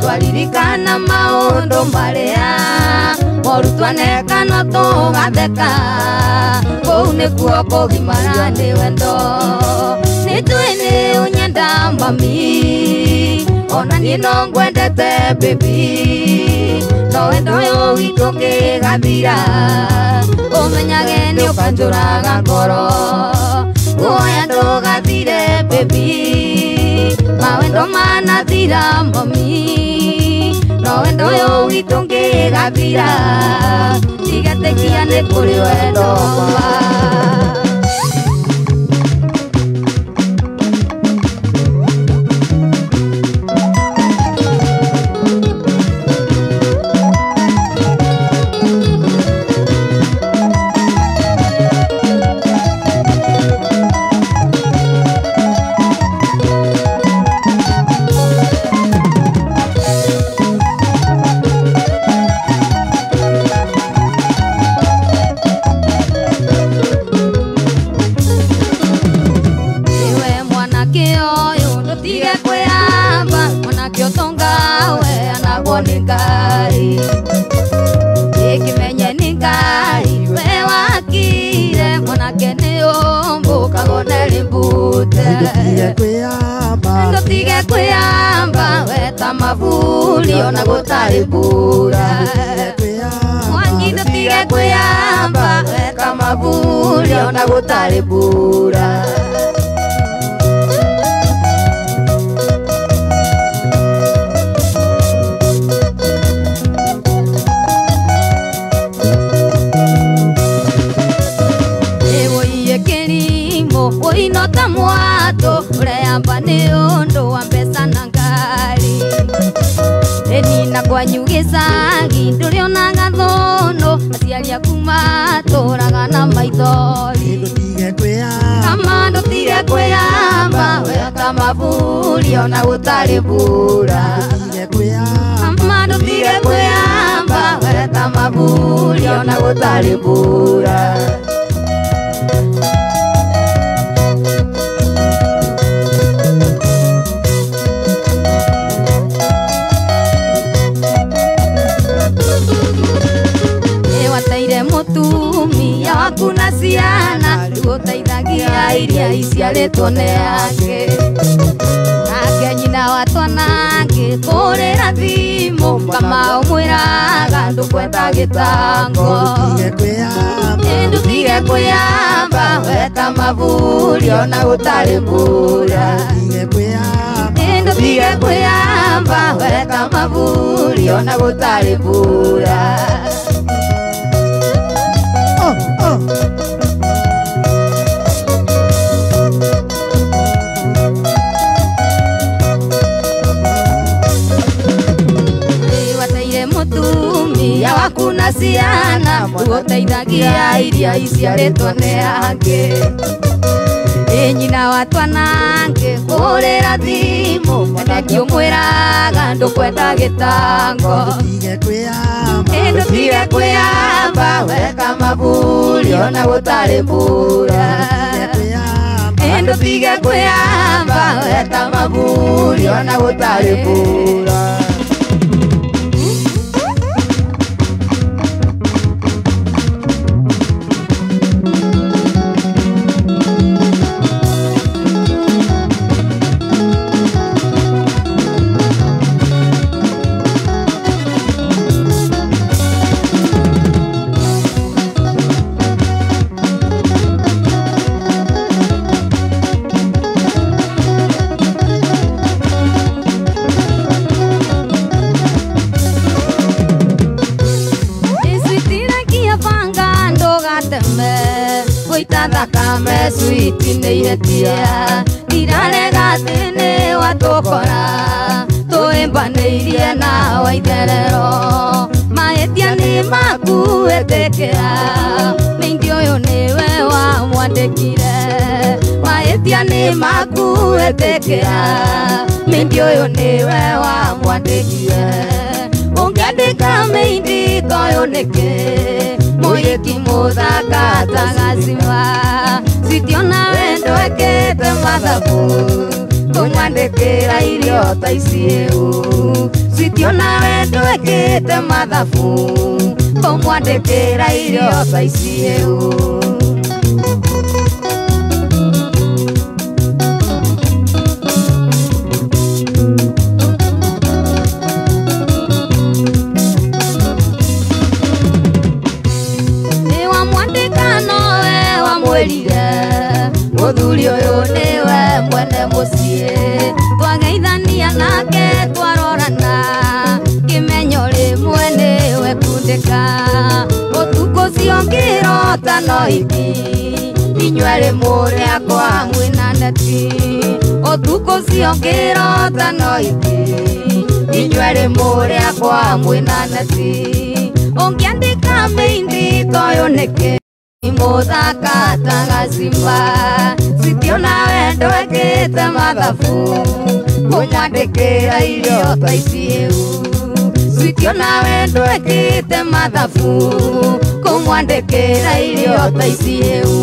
twaririkana maũndũ marĩa moru twaneka no tũgatheka. Kũu nĩkuo kũgimara nĩ wendo. Nĩnjũĩ nĩ ũnyenda mami, ona niĩ no ngwendete baby. No wendo ũyũ witũ ũngĩgathira, ũmenyage nĩ ũkanjũraga ngoro. Nguoya ndũgathire baby, mawendo manathira mami. No wendo ũyũ witũ ũngĩgathira, ndigetĩkia nĩ kũrĩ wendo wa ma. Kagone mbute Ndotige kwĩyamba weta maburi ona gũtarĩ mbura Mwangi ndotige kwĩyamba weta maburi ona gũtarĩ mbura Oinota mwato ureyamba ni undu wa mbeca na ngari Eni kwanyu gĩcagi ndũrĩ ona gathono aciari aku matũraga na maithori Kama ndũtige kwĩyamba weta maburi ona gũtarĩ mbura Kama ndũtige kwĩyamba weta maburi ona gũtarĩ mbura Mutumia waku na ciana gũteithagia iria iciarĩtwo nĩ angĩ nake nyina wa twana angĩkũrĩra thimũ kama ũmwĩraga ndũkwenda gĩtango Ndũtige kwĩyamba weta maburi ona gũtarĩ mbura Ndũtige kwĩyamba weta maburi ona gũtarĩ mbura Wateire mutumia waku na ciana gũteithagia iria iciarĩtwo nĩ angĩ Nyina wa twana angĩkũrĩra thimũ mwanake ũmwĩraga ndũkwenda gĩtango Ndũtige kwĩyamba weta maburi ona gũtarĩ mbura Ndũtige kwĩyamba weta maburi ona gũtarĩ mbura Thakame switi nĩ ihĩtia ndirarega atĩ nĩ watũkora tũĩmbanĩirie na waitherero mahĩtia nĩ maku ĩtĩkĩra mĩingĩ ũyũ nĩwe wamwandĩkire mahĩtia nĩ maku ĩtĩkĩra mĩingĩ ũyũ nĩwe wamwandĩkire ũngĩandĩka mĩindi toyũ nĩkĩ Mũirĩtu mũthaka ta gacima Sitiona wendo ekĩte mathabu Kũmwandĩkĩra irio ta iciĩu Sitiona wendo ekĩte mathabu Kũmwandĩkĩra irio ta iciĩu Mũthuri ũyũ nĩwe mwene mũciĩ twageithania nake twarorana kĩmenyo rĩmwe nĩwe kundĩka ũtukũ ũcio ngĩrota no iki inyuerĩ mũrĩ akwa mwĩna neti ũtukũ ũcio ngĩrota no iki inyuerĩ mũrĩ akwa mwĩna neti ũngĩandĩka mĩindi toyũ nĩkĩ Mũthaka ta gacimba Sitiona wendo ekĩte mathabu Kũmwandĩkĩra irio ta iciĩu Sitiona wendo ekĩte mathabu Kũmwandĩkĩra irio ta iciĩu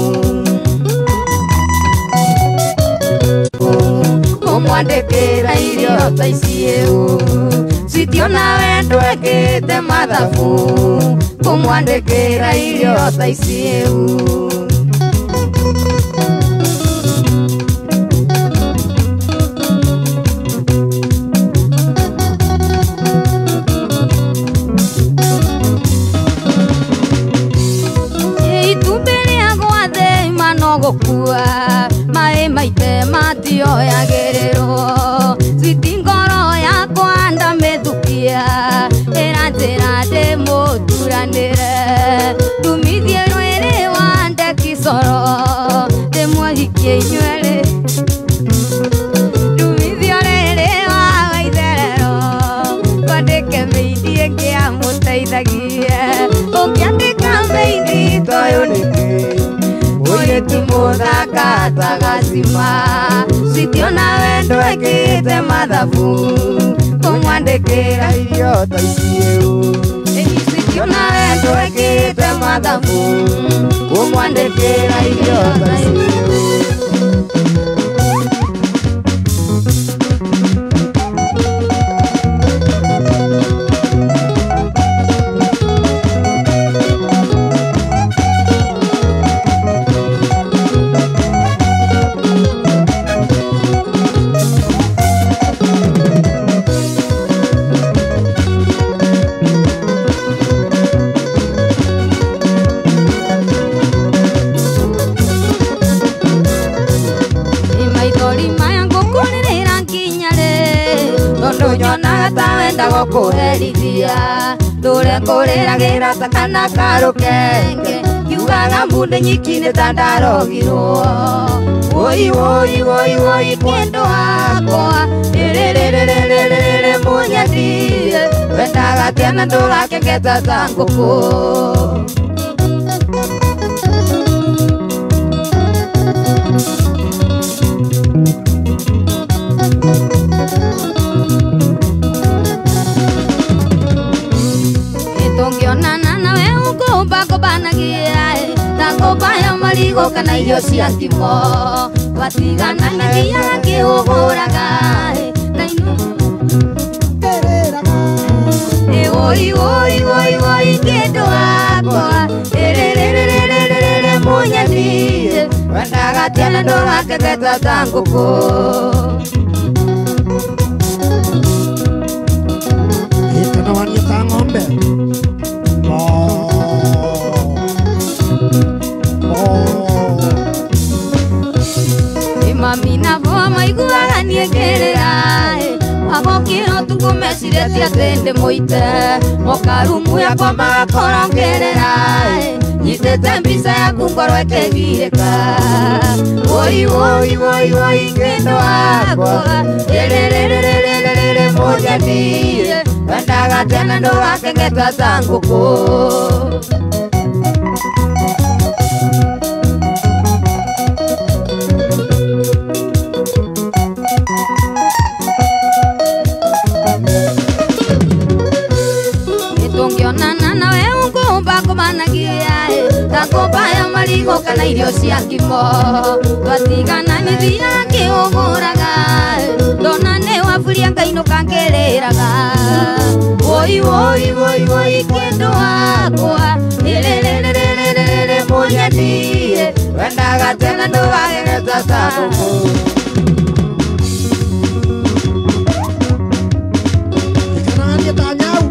Kũmwandĩkĩra irio ta iciĩu Sitiona wendo ekĩte mathabu Kũmwandĩkĩra irio ta iciĩu. Maĩ maite matioyagĩrĩrwo Switi ngoro yakwa ndamĩthukia Ĩra njĩra ndĩmũturanĩre Ndumithie rwĩrĩ wa ndekicoro Ndĩmũhikie inyuerĩ Ndumithie rĩrĩ wa waitherero Twandĩke mĩithi ĩngĩ amũteithagie Ũngĩandĩka mĩithi toyũ nĩkĩ Mũirĩtu mũthaka tagacima Switi ona wendo ekĩte mathabu Kũmwandĩkĩra irio ta iciũ Switi ona wendo ekĩte mathabu Kũmwandĩkĩra irio ta iciũ Kũherithia ndũre kũrĩragĩra ta kana karũkenge kiugaga mbunde nyiki nĩ ta ndarogirwo Woi woi woi woi kĩndũ wakwa rĩrĩrĩrĩrĩrĩrĩ mũnyendie wendaga tena ndũgakengeta ta ngũkũ Tũngĩonana nawe ũkũmba ngũmbanagia ta ngũmba ya marigũ kana irio cia ngimo twatigana nĩthiaga ngĩhũhũraga na inu Woi woi woi woi kĩndũ wakwa rĩrĩrĩrĩrĩrĩ mũnyendie wendaga tena ndũgakengeta ta ngũkũ Kana waria ta ng'ombe Mami na boa maiguaga niĩ ngĩrĩra Magokĩra ũtukũ mecirĩtie atĩ ndĩ mũite Moka rumu yakwa magakora ngĩrĩra Nyitĩte mbica yaku ngoro ĩkĩgirĩka Woi woi woi woi kĩndũ wakwa Rĩrĩrĩrĩrĩrĩrĩ mũnyendie Wendaga tena ndũgakengeta ta ngũkũ Tũngĩonana nawe ũkũmba ngũmbanagia ta ngũmba ya marigũ kana irio cia ngimo twatigana nĩthiaga ngĩhũhũraga ndona nĩ waburia ngainũka ngĩrĩraga Woi woi woi woi kĩndũ wakwa rĩrĩrĩrĩrĩrĩ mũnyendie wendaga tena ndũgakengeta ta ngũkũ Kana ta nyau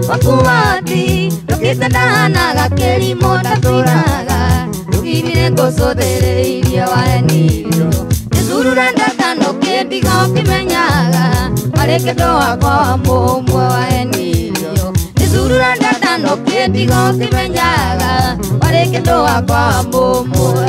Wakuwati ndũkĩtendanaga kĩrimũ ndatũraga Rũgiri ngũcũthĩrĩirie wahenirio Gĩcurure ndatano kĩndiga ũkĩmenyaga Marĩ kĩndũ wakwa wa mũmwe wahenirio Gĩcurure ndatano kĩndiga ũkĩmenyaga Marĩ kĩndũ wakwa wa mũmwe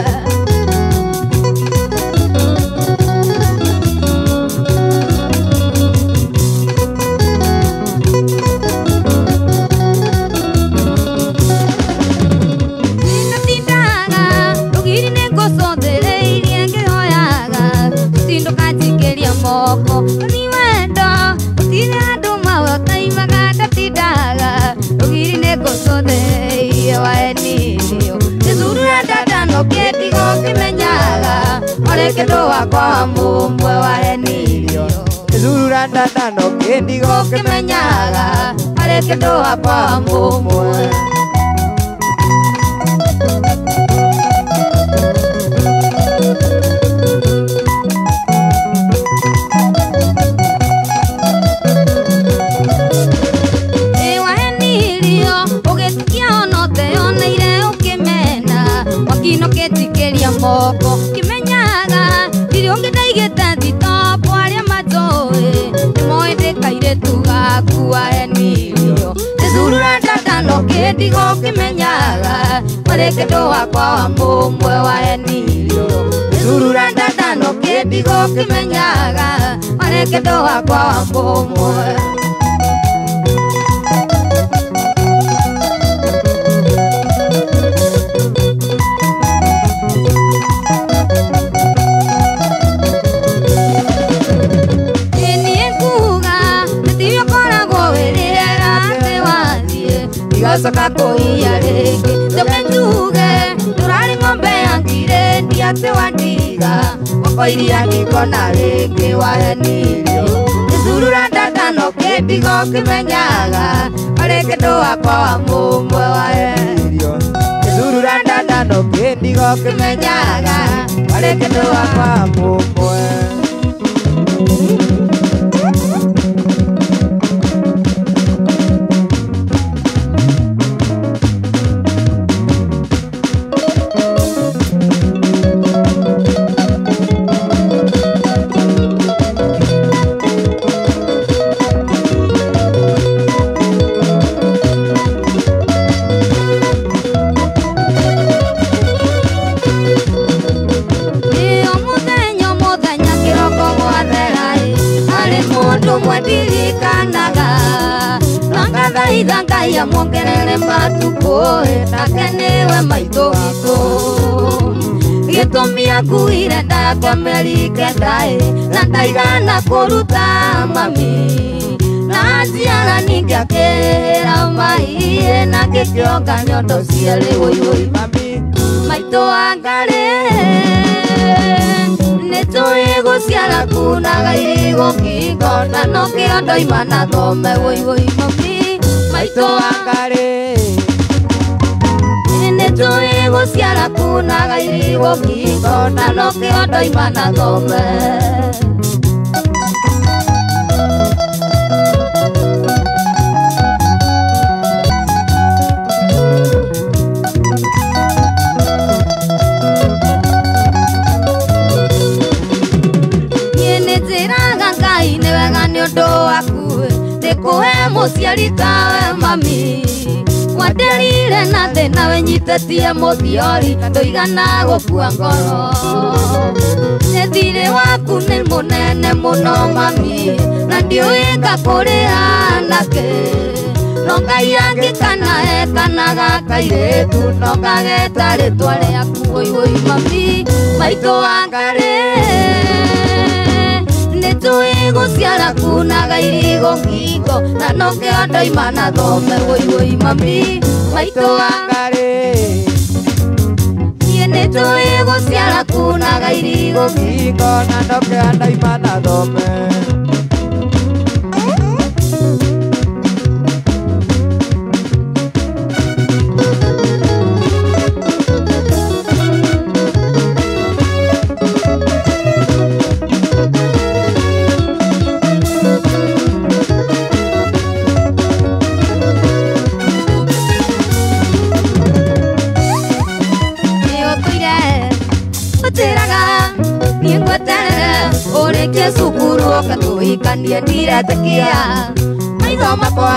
kĩndũ wakwa mũmwe wahenirio Zurura ndandano kĩndigo ũkĩmenyaga harĩ kĩndũ wakwa mũmwe. Kinoketikĩria moko kĩmenyaga ndirĩ ũngĩ ndaigĩte thitopo arĩa manjũĩ nĩmoĩ ndĩ kairĩtu gaku wahenirio Nĩcurura ndandano kĩndigo kĩmenyaga marĩ kĩndũ wakwa wa mũmwe wahenirio Nĩcurura ndandano kĩndigo kĩmenyaga marĩ kĩndũ wakwa wa mũmwe. Ndigacoka kũiya rĩngĩ njoke njuge ndũrarĩ ng'ombe ya ngirĩndi atĩ wandiga ngoko iria ndikona rĩngĩ wahenirio Nĩcurura ndandano kĩndigo kĩmenyaga harĩ kĩndũ wakwa wa mũmwe wahenirio Nĩcurura ndandano kĩndigo kĩmenyaga harĩ kĩndũ wakwa wa mũmwe. Ngathaitha Ngai amuongerere matukũ nake nĩwe maitũ witũ gĩtũmi akuire ndakwa mĩeri kenda na ndaigana kũruta mami na njiara ningĩ akĩra mai na ngĩkĩonga nyondo cierĩ wũiwũi mami maitũ angarĩ nĩtũĩ gũciara kunaga irigũ ngingo na nokĩo ndoima na thome wũiwũi mami maitũ angarĩ nĩtũĩ gũciara kunaga irigũ ngingo na nokĩo ndoima na thome. Ndĩkũhe mũciari tawe mami wanderire na thĩna wĩnyitĩtie mũthiori ndũigana gũkua ngoro nĩ thirĩ waku nĩ mũnene mũno mami na ndiũĩ ngakũrĩha nakĩ no Ngai angĩkana ekanaga kairĩtu no ngageta rĩtwa rĩaku wũiwũi mami maitũ angarĩ nĩtũĩ gũciara kunaga irigũ ngingo na nokĩo ndoima na thome wũiwũi mami maitũ angarĩ niĩ nĩtũĩ gũciara kunaga irigũ ngingo na nokĩo ndoima na thome. Ũrĩkie cukuru ũke tũhikanie ndiretĩkia maitho makwa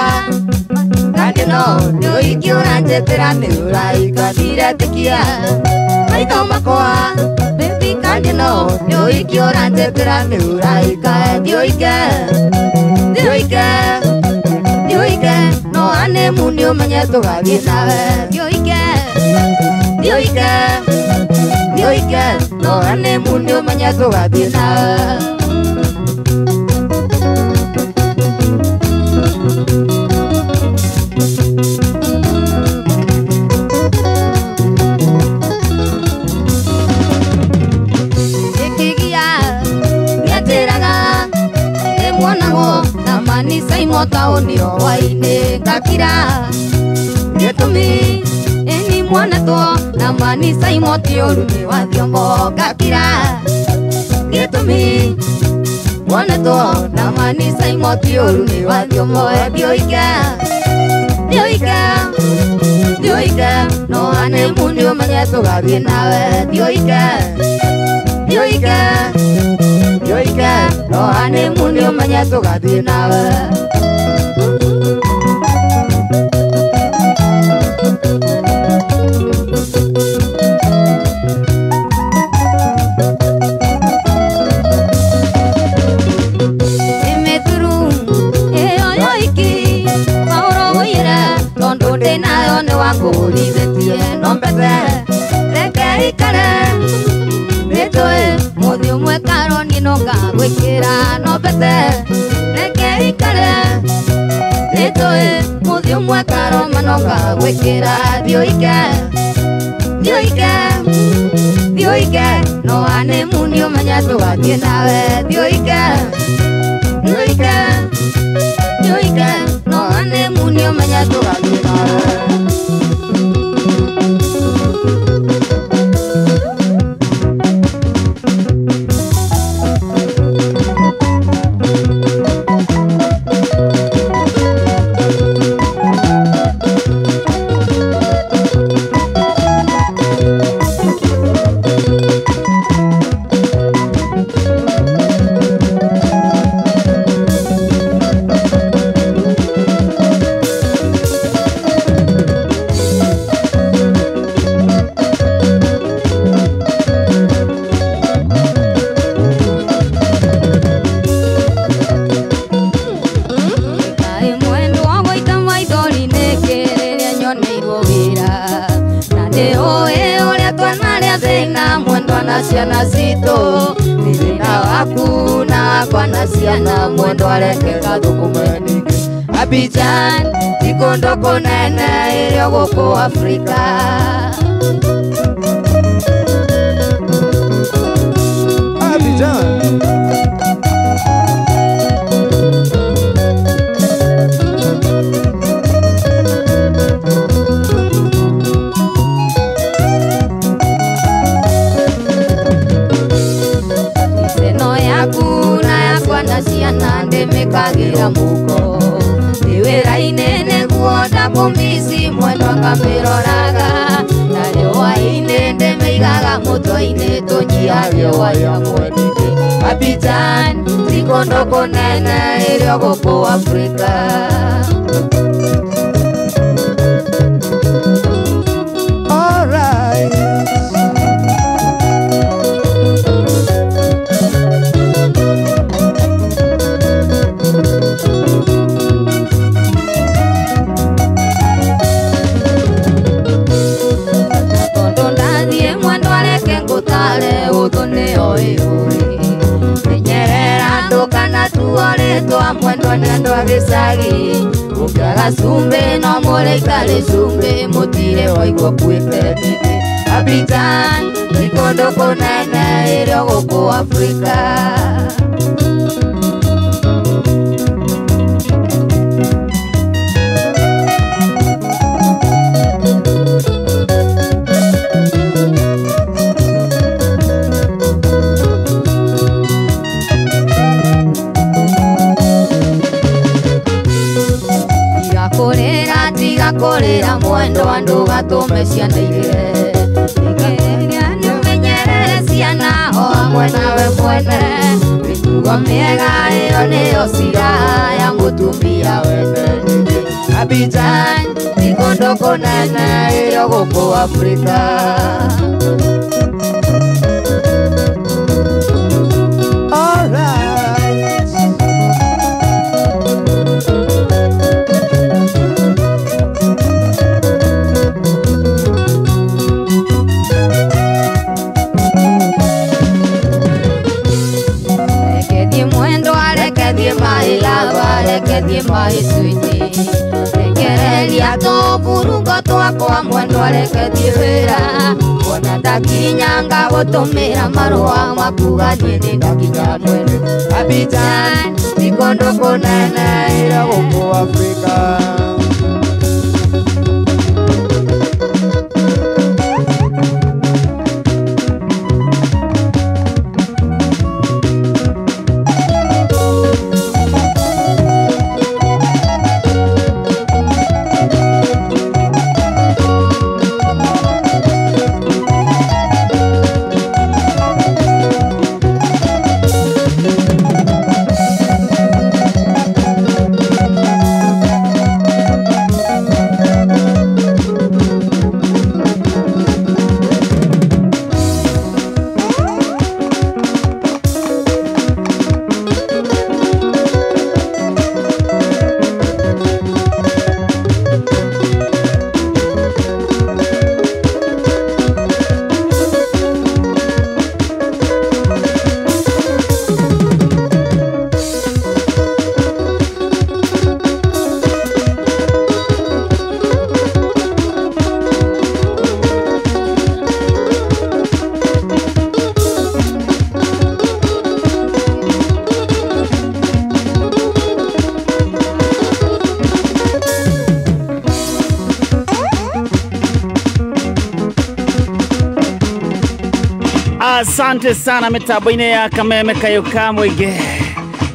kandi no nĩ ũhiki ũranjĩtĩra nĩ ũrahika ndiretĩkia maitho makwa baby kandi no nĩ ũhiki ũranjĩtĩra nĩ ũrahika thiĩ ũike thiĩ ũike thiĩ ũike no anemu nĩ ũmenye tũgathiĩ nawe thiĩ ũike thiĩ ũike thiĩ ũike no anemu nĩ ũmenye tũgathiĩ nawe. Saimo taũni hwainĩ ngakira gĩtũmi ĩni muonetwo na mani Saimo ti ũru nĩ wa thiomo ngakira gĩtũmi muonetwo na mani Saimo ti ũru nĩ wa thiomo thioika thioika thioika no anemuni ũmenye tũgathiĩ nawe thioika thioika thioika no anemuni ũmenye tũgathiĩ nawe. Wakũrithĩtie no mbete reke ikare nĩtũĩ mũthĩ ũmwe karoni no ngagwĩkĩra no mbete reke ikare nĩtũĩ mũthĩ ũmwe karoma no ngagwĩkĩra thioike thioike thioike no anemuni ũmenye tũgathiĩ nawe thioike thioike thioike no anemuni ũmenye tũgathiĩ nawe. Ciana citũ nĩ thĩna waku na wakwa na ciana mwendwa areke gathũkũme ningĩ Abidjan ti kũndũ kũnene ĩrĩ gũkũ Afrika. Abidjan. Ndĩmĩkagĩra mũko ndĩ wĩra-inĩ nĩguo ndakũmici mwendwa ngamĩroraga na rĩũa-inĩ ndĩmĩigaga mũtwe-inĩ tũnyihagie waya mwendithĩ Abidjan ti kũndũ kũnene ĩrĩ gũkũ Afrika. Twa mwendwa nĩ andũ a gĩcagi ũngĩaga cumbĩ no mũrĩikarĩ cumbĩ mũtirĩ waigua kuĩte ningĩ Abidjan ti kũndũ kũnene ĩrĩ gũkũ Afrika. Tiga kũrĩra mwendwa ndũgatũme ciana irĩre ĩgeria nĩũmenyerere ciana o hamwe nawe mwene mĩtugo mĩega ĩyo nĩyo silaha ya mũtumia wene ningĩ Abidjan ti kũndũ kũnene ĩrĩ gũkũ Afrika. Rekethi my sweetie rekereria tũburungo twakwa mwendwa Ndwareketie wĩra Wona ndakinya ngagũtũmĩra marũa makuga niĩ nĩ ndakinya mwene Abidjan ti kũndũ kũnene ira gũkũ Afrika. Asante sana mitambo-inĩ ya Kameme Kayo ka mũingĩ.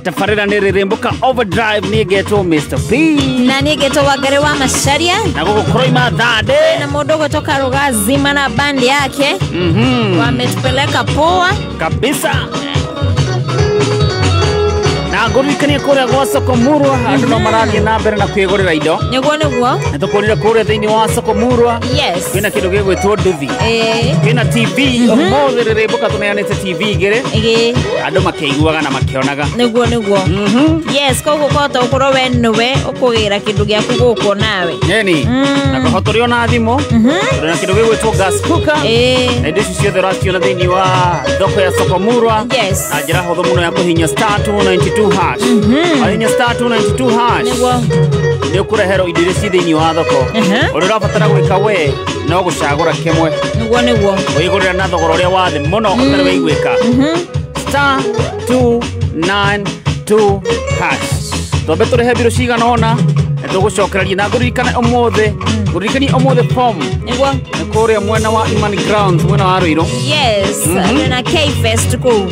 Tabarĩra nĩ rĩrĩmbũka overdrive niĩ ngetwo Mr. P na niĩ ngetwo Wangari wa Macharia na gũkũ kũroima Thande na mũndũ kutoka Rugazima na bandi yake. Wametupeleka poa kabisa. Na ngũririkanie kũrĩa gwa Soko Murwa andũ no marathiĩ na mbere na kwĩgũrĩra indo. Nĩguo nĩguo. Nĩ tũkũrire kũrĩa thĩinĩ wa Soko Murwa. Yes. Kwĩna kĩndũ gĩgwĩtwo nduthi. Kwĩna TV. Ũmũthĩ rĩrĩmbũka tũneanĩte TV igĩrĩ. Andũ makĩiguaga na makĩonaga. Nĩguo nĩguo. Yes, koguo kũhota gũkorwo we nĩwe ũkũgĩra kĩndũ gĩaku gũkũ nawe. Nĩni. Na kũhota ũrĩ ona thimũ. Tũrĩ na kĩndũ gĩgwĩtwo gas cooker. Na indo ici ciothe ũraciona thĩinĩ wa thoko ya Soko Murwa. Yes. Na njĩra hũthũ mũno ya kũhihinya star 292 hash. Ahinya star 292 hash. Nĩguo. Nĩ ũkũreherwo indo iria ci thĩinĩ wa thoko. Ũrĩa ũrabatara gwĩka we no gũcagũra kĩmwe. Nĩguo nĩguo. Wĩgũrĩra na thogora ũrĩa wa thĩ mũno ũtarĩ waiguĩka. Star 292 hash. Twambe tũrĩhe mbirũ cigana ũna nĩ tũgũcokereria na ngũririkane ũmũthĩ. Ngũririkanie ũmũthĩ form. Nĩguo. Nĩ kũrĩa mwena wa Imani Grounds mwena wa Ruiru. Yes, na K-Fest kũu.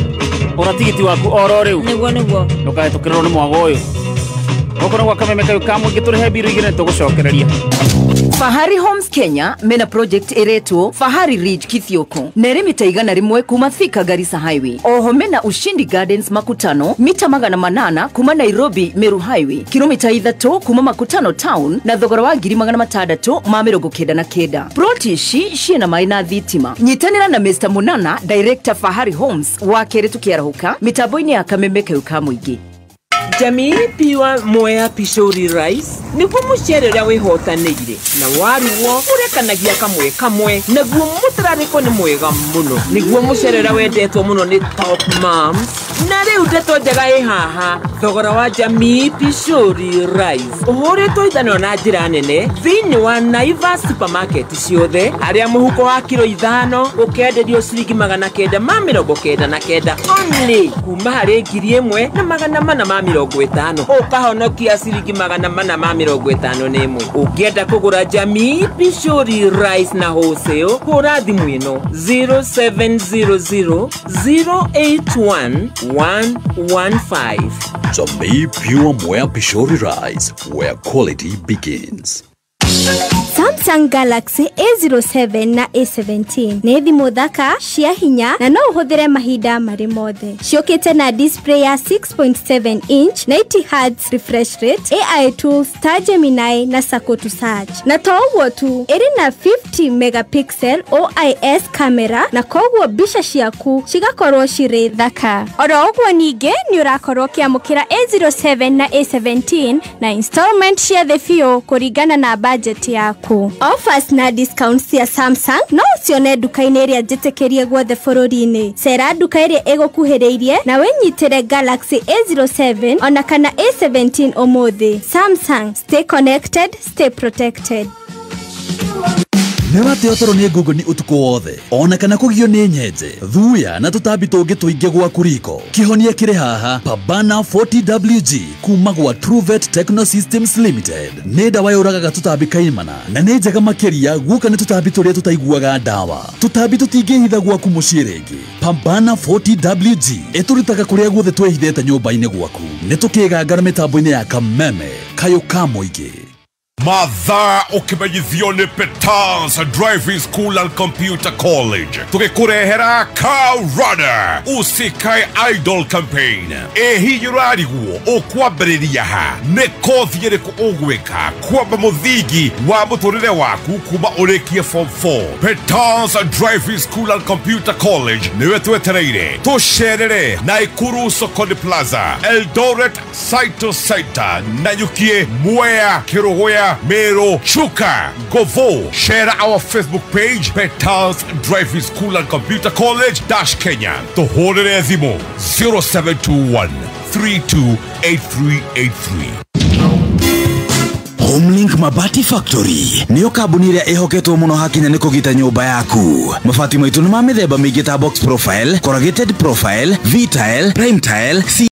Ũra tigiti waku oro rĩu. Nĩguo nĩguo. Ndũkahĩtũkĩrĩrwo nĩ mwago ũyũ. Gũkũ nĩ gwa Kameme Kayo ka mũingĩ tũrĩhe mbirũ igĩrĩ nĩ tũgũcokereria. Fahari Homes Kenya mena project iretwo Fahari Ridge Kithioko nere mita 101 kuma Thika Garissa Highway. Oho mena Ushindi Gardens Makutano mita 800 kuma Nairobi Meru Highway, kilomita 3 kuma Makutano Town na thogora wa 699. Plot ici ciena mai na thitima. Nyitanĩra na Mr. Munana Director Fahari Homes wa kerĩ tukiarahũka mitambo-inĩ ya Kameme Kayo ka mũingĩ. Jamii Pure Mwea Pishori Rice nĩguo mũcere ũrĩa wĩhotanĩire na waruo ũrekanagia kamwe kamwe naguo mũtararĩko nĩ mwega mũno nĩguo mũcere ũrĩa wendetwo mũno nĩ top moms na rĩu ndeto njega ĩ haha thogora wa Jamii Pishori Rice ũhũrĩtwo ithanwa na njĩra nene thĩinĩ wa Naivas supermarket ciothe harĩa mũhuko wa kiro 5 ũkenderio ciringi 999 only kuma harĩ 1450 ũkahonokia ciringi 451. Ũngĩenda kũgũra Jamii Pishori Rice na wholesale hũra thimũ ĩno 0700 081 115. Jamii Pure Mwea Pishori Rice, where quality begins. Samsung Galaxy A07 na A17 nĩ thimũ thaka cia hinya na no ũhũthĩre mahinda marĩ mothe. Ciũkĩte na display ya 6.7 inch, 90 Hz refresh rate, AI tools ta Gemini na Sako to search. Na to ũguo tu, ĩrĩ na 50 megapixel OIS camera na koguo mbica ciaku cigakorwo cirĩ thaka. Oro ũguo ningĩ nĩ ũrakorwo ũkĩamũkĩra A07 na A17 na installment cia thĩ biũ kũringana na budget yaku. Offers na discounts cia Samsung no ucione nduka-inĩ ĩrĩa njĩtĩkĩrie guothe bũrũri-inĩ. Cera nduka ĩrĩa ĩgũkuhĩrĩirie na wĩnyitĩre Galaxy A07 ona kana A17 ũmũthĩ. Samsung, stay connected, stay protected. Nĩ ũrateo toro nĩ ngũngũni ũtukũ wothe ona kana kũgio nĩ nyenje thuya na tũtambi tũngĩ tũingĩ gwaku riko. Kĩhonia kĩrĩ haha, Pambana 40WG kuma gwa Truvet Techno Systems Limited. Nĩ ndawa yũragaga tũtambi kaimana na nĩ njega makĩria guoka nĩ tũtambi tũrĩa tũtaiguaga ndawa. Tũtambi tũtingĩhitha gwaku mũciĩ rĩngĩ. Pambana 40WG ĩtũrutaga kũrĩa guothe twĩhithĩte nyũmba-inĩ gwaku. Nĩ tũkĩgangara mĩtambo-inĩ ya Kameme kayũ ka mũingĩ. Mathaa ũkĩmenyithio nĩ Petals Driving School and Computer College tũgĩkũrehera Car Runner Usikae Idol Campaign. Ĩ hihi ũrarigwo ũkwambĩrĩria ha? Nĩ kothi ĩrĩkũ ũgwĩka kwamba mũthingi wa mũtũrĩre waku kuma ũrĩkie form 4? Petals Driving School and Computer College nĩwe twetereire. Tũcerere Naikuru Sokoni Plaza, Eldoret Saito Center, Nanyukie, Mwea, Kerogoya, Meru, Chuka, Govo. Share our Facebook page, Petals Driving School and Computer College - Kenya. Tuhũrĩre thimũ 0721 328383. Homelink Mabati Factory niyo kambuni ĩrĩa ĩhoketwo mũno hakinya nĩ kũgita nyũmba yaku. Mabati maitũ nĩ ma mĩthemba mĩingĩ ta box profile, corrugated profile, V-tile, prime tile, C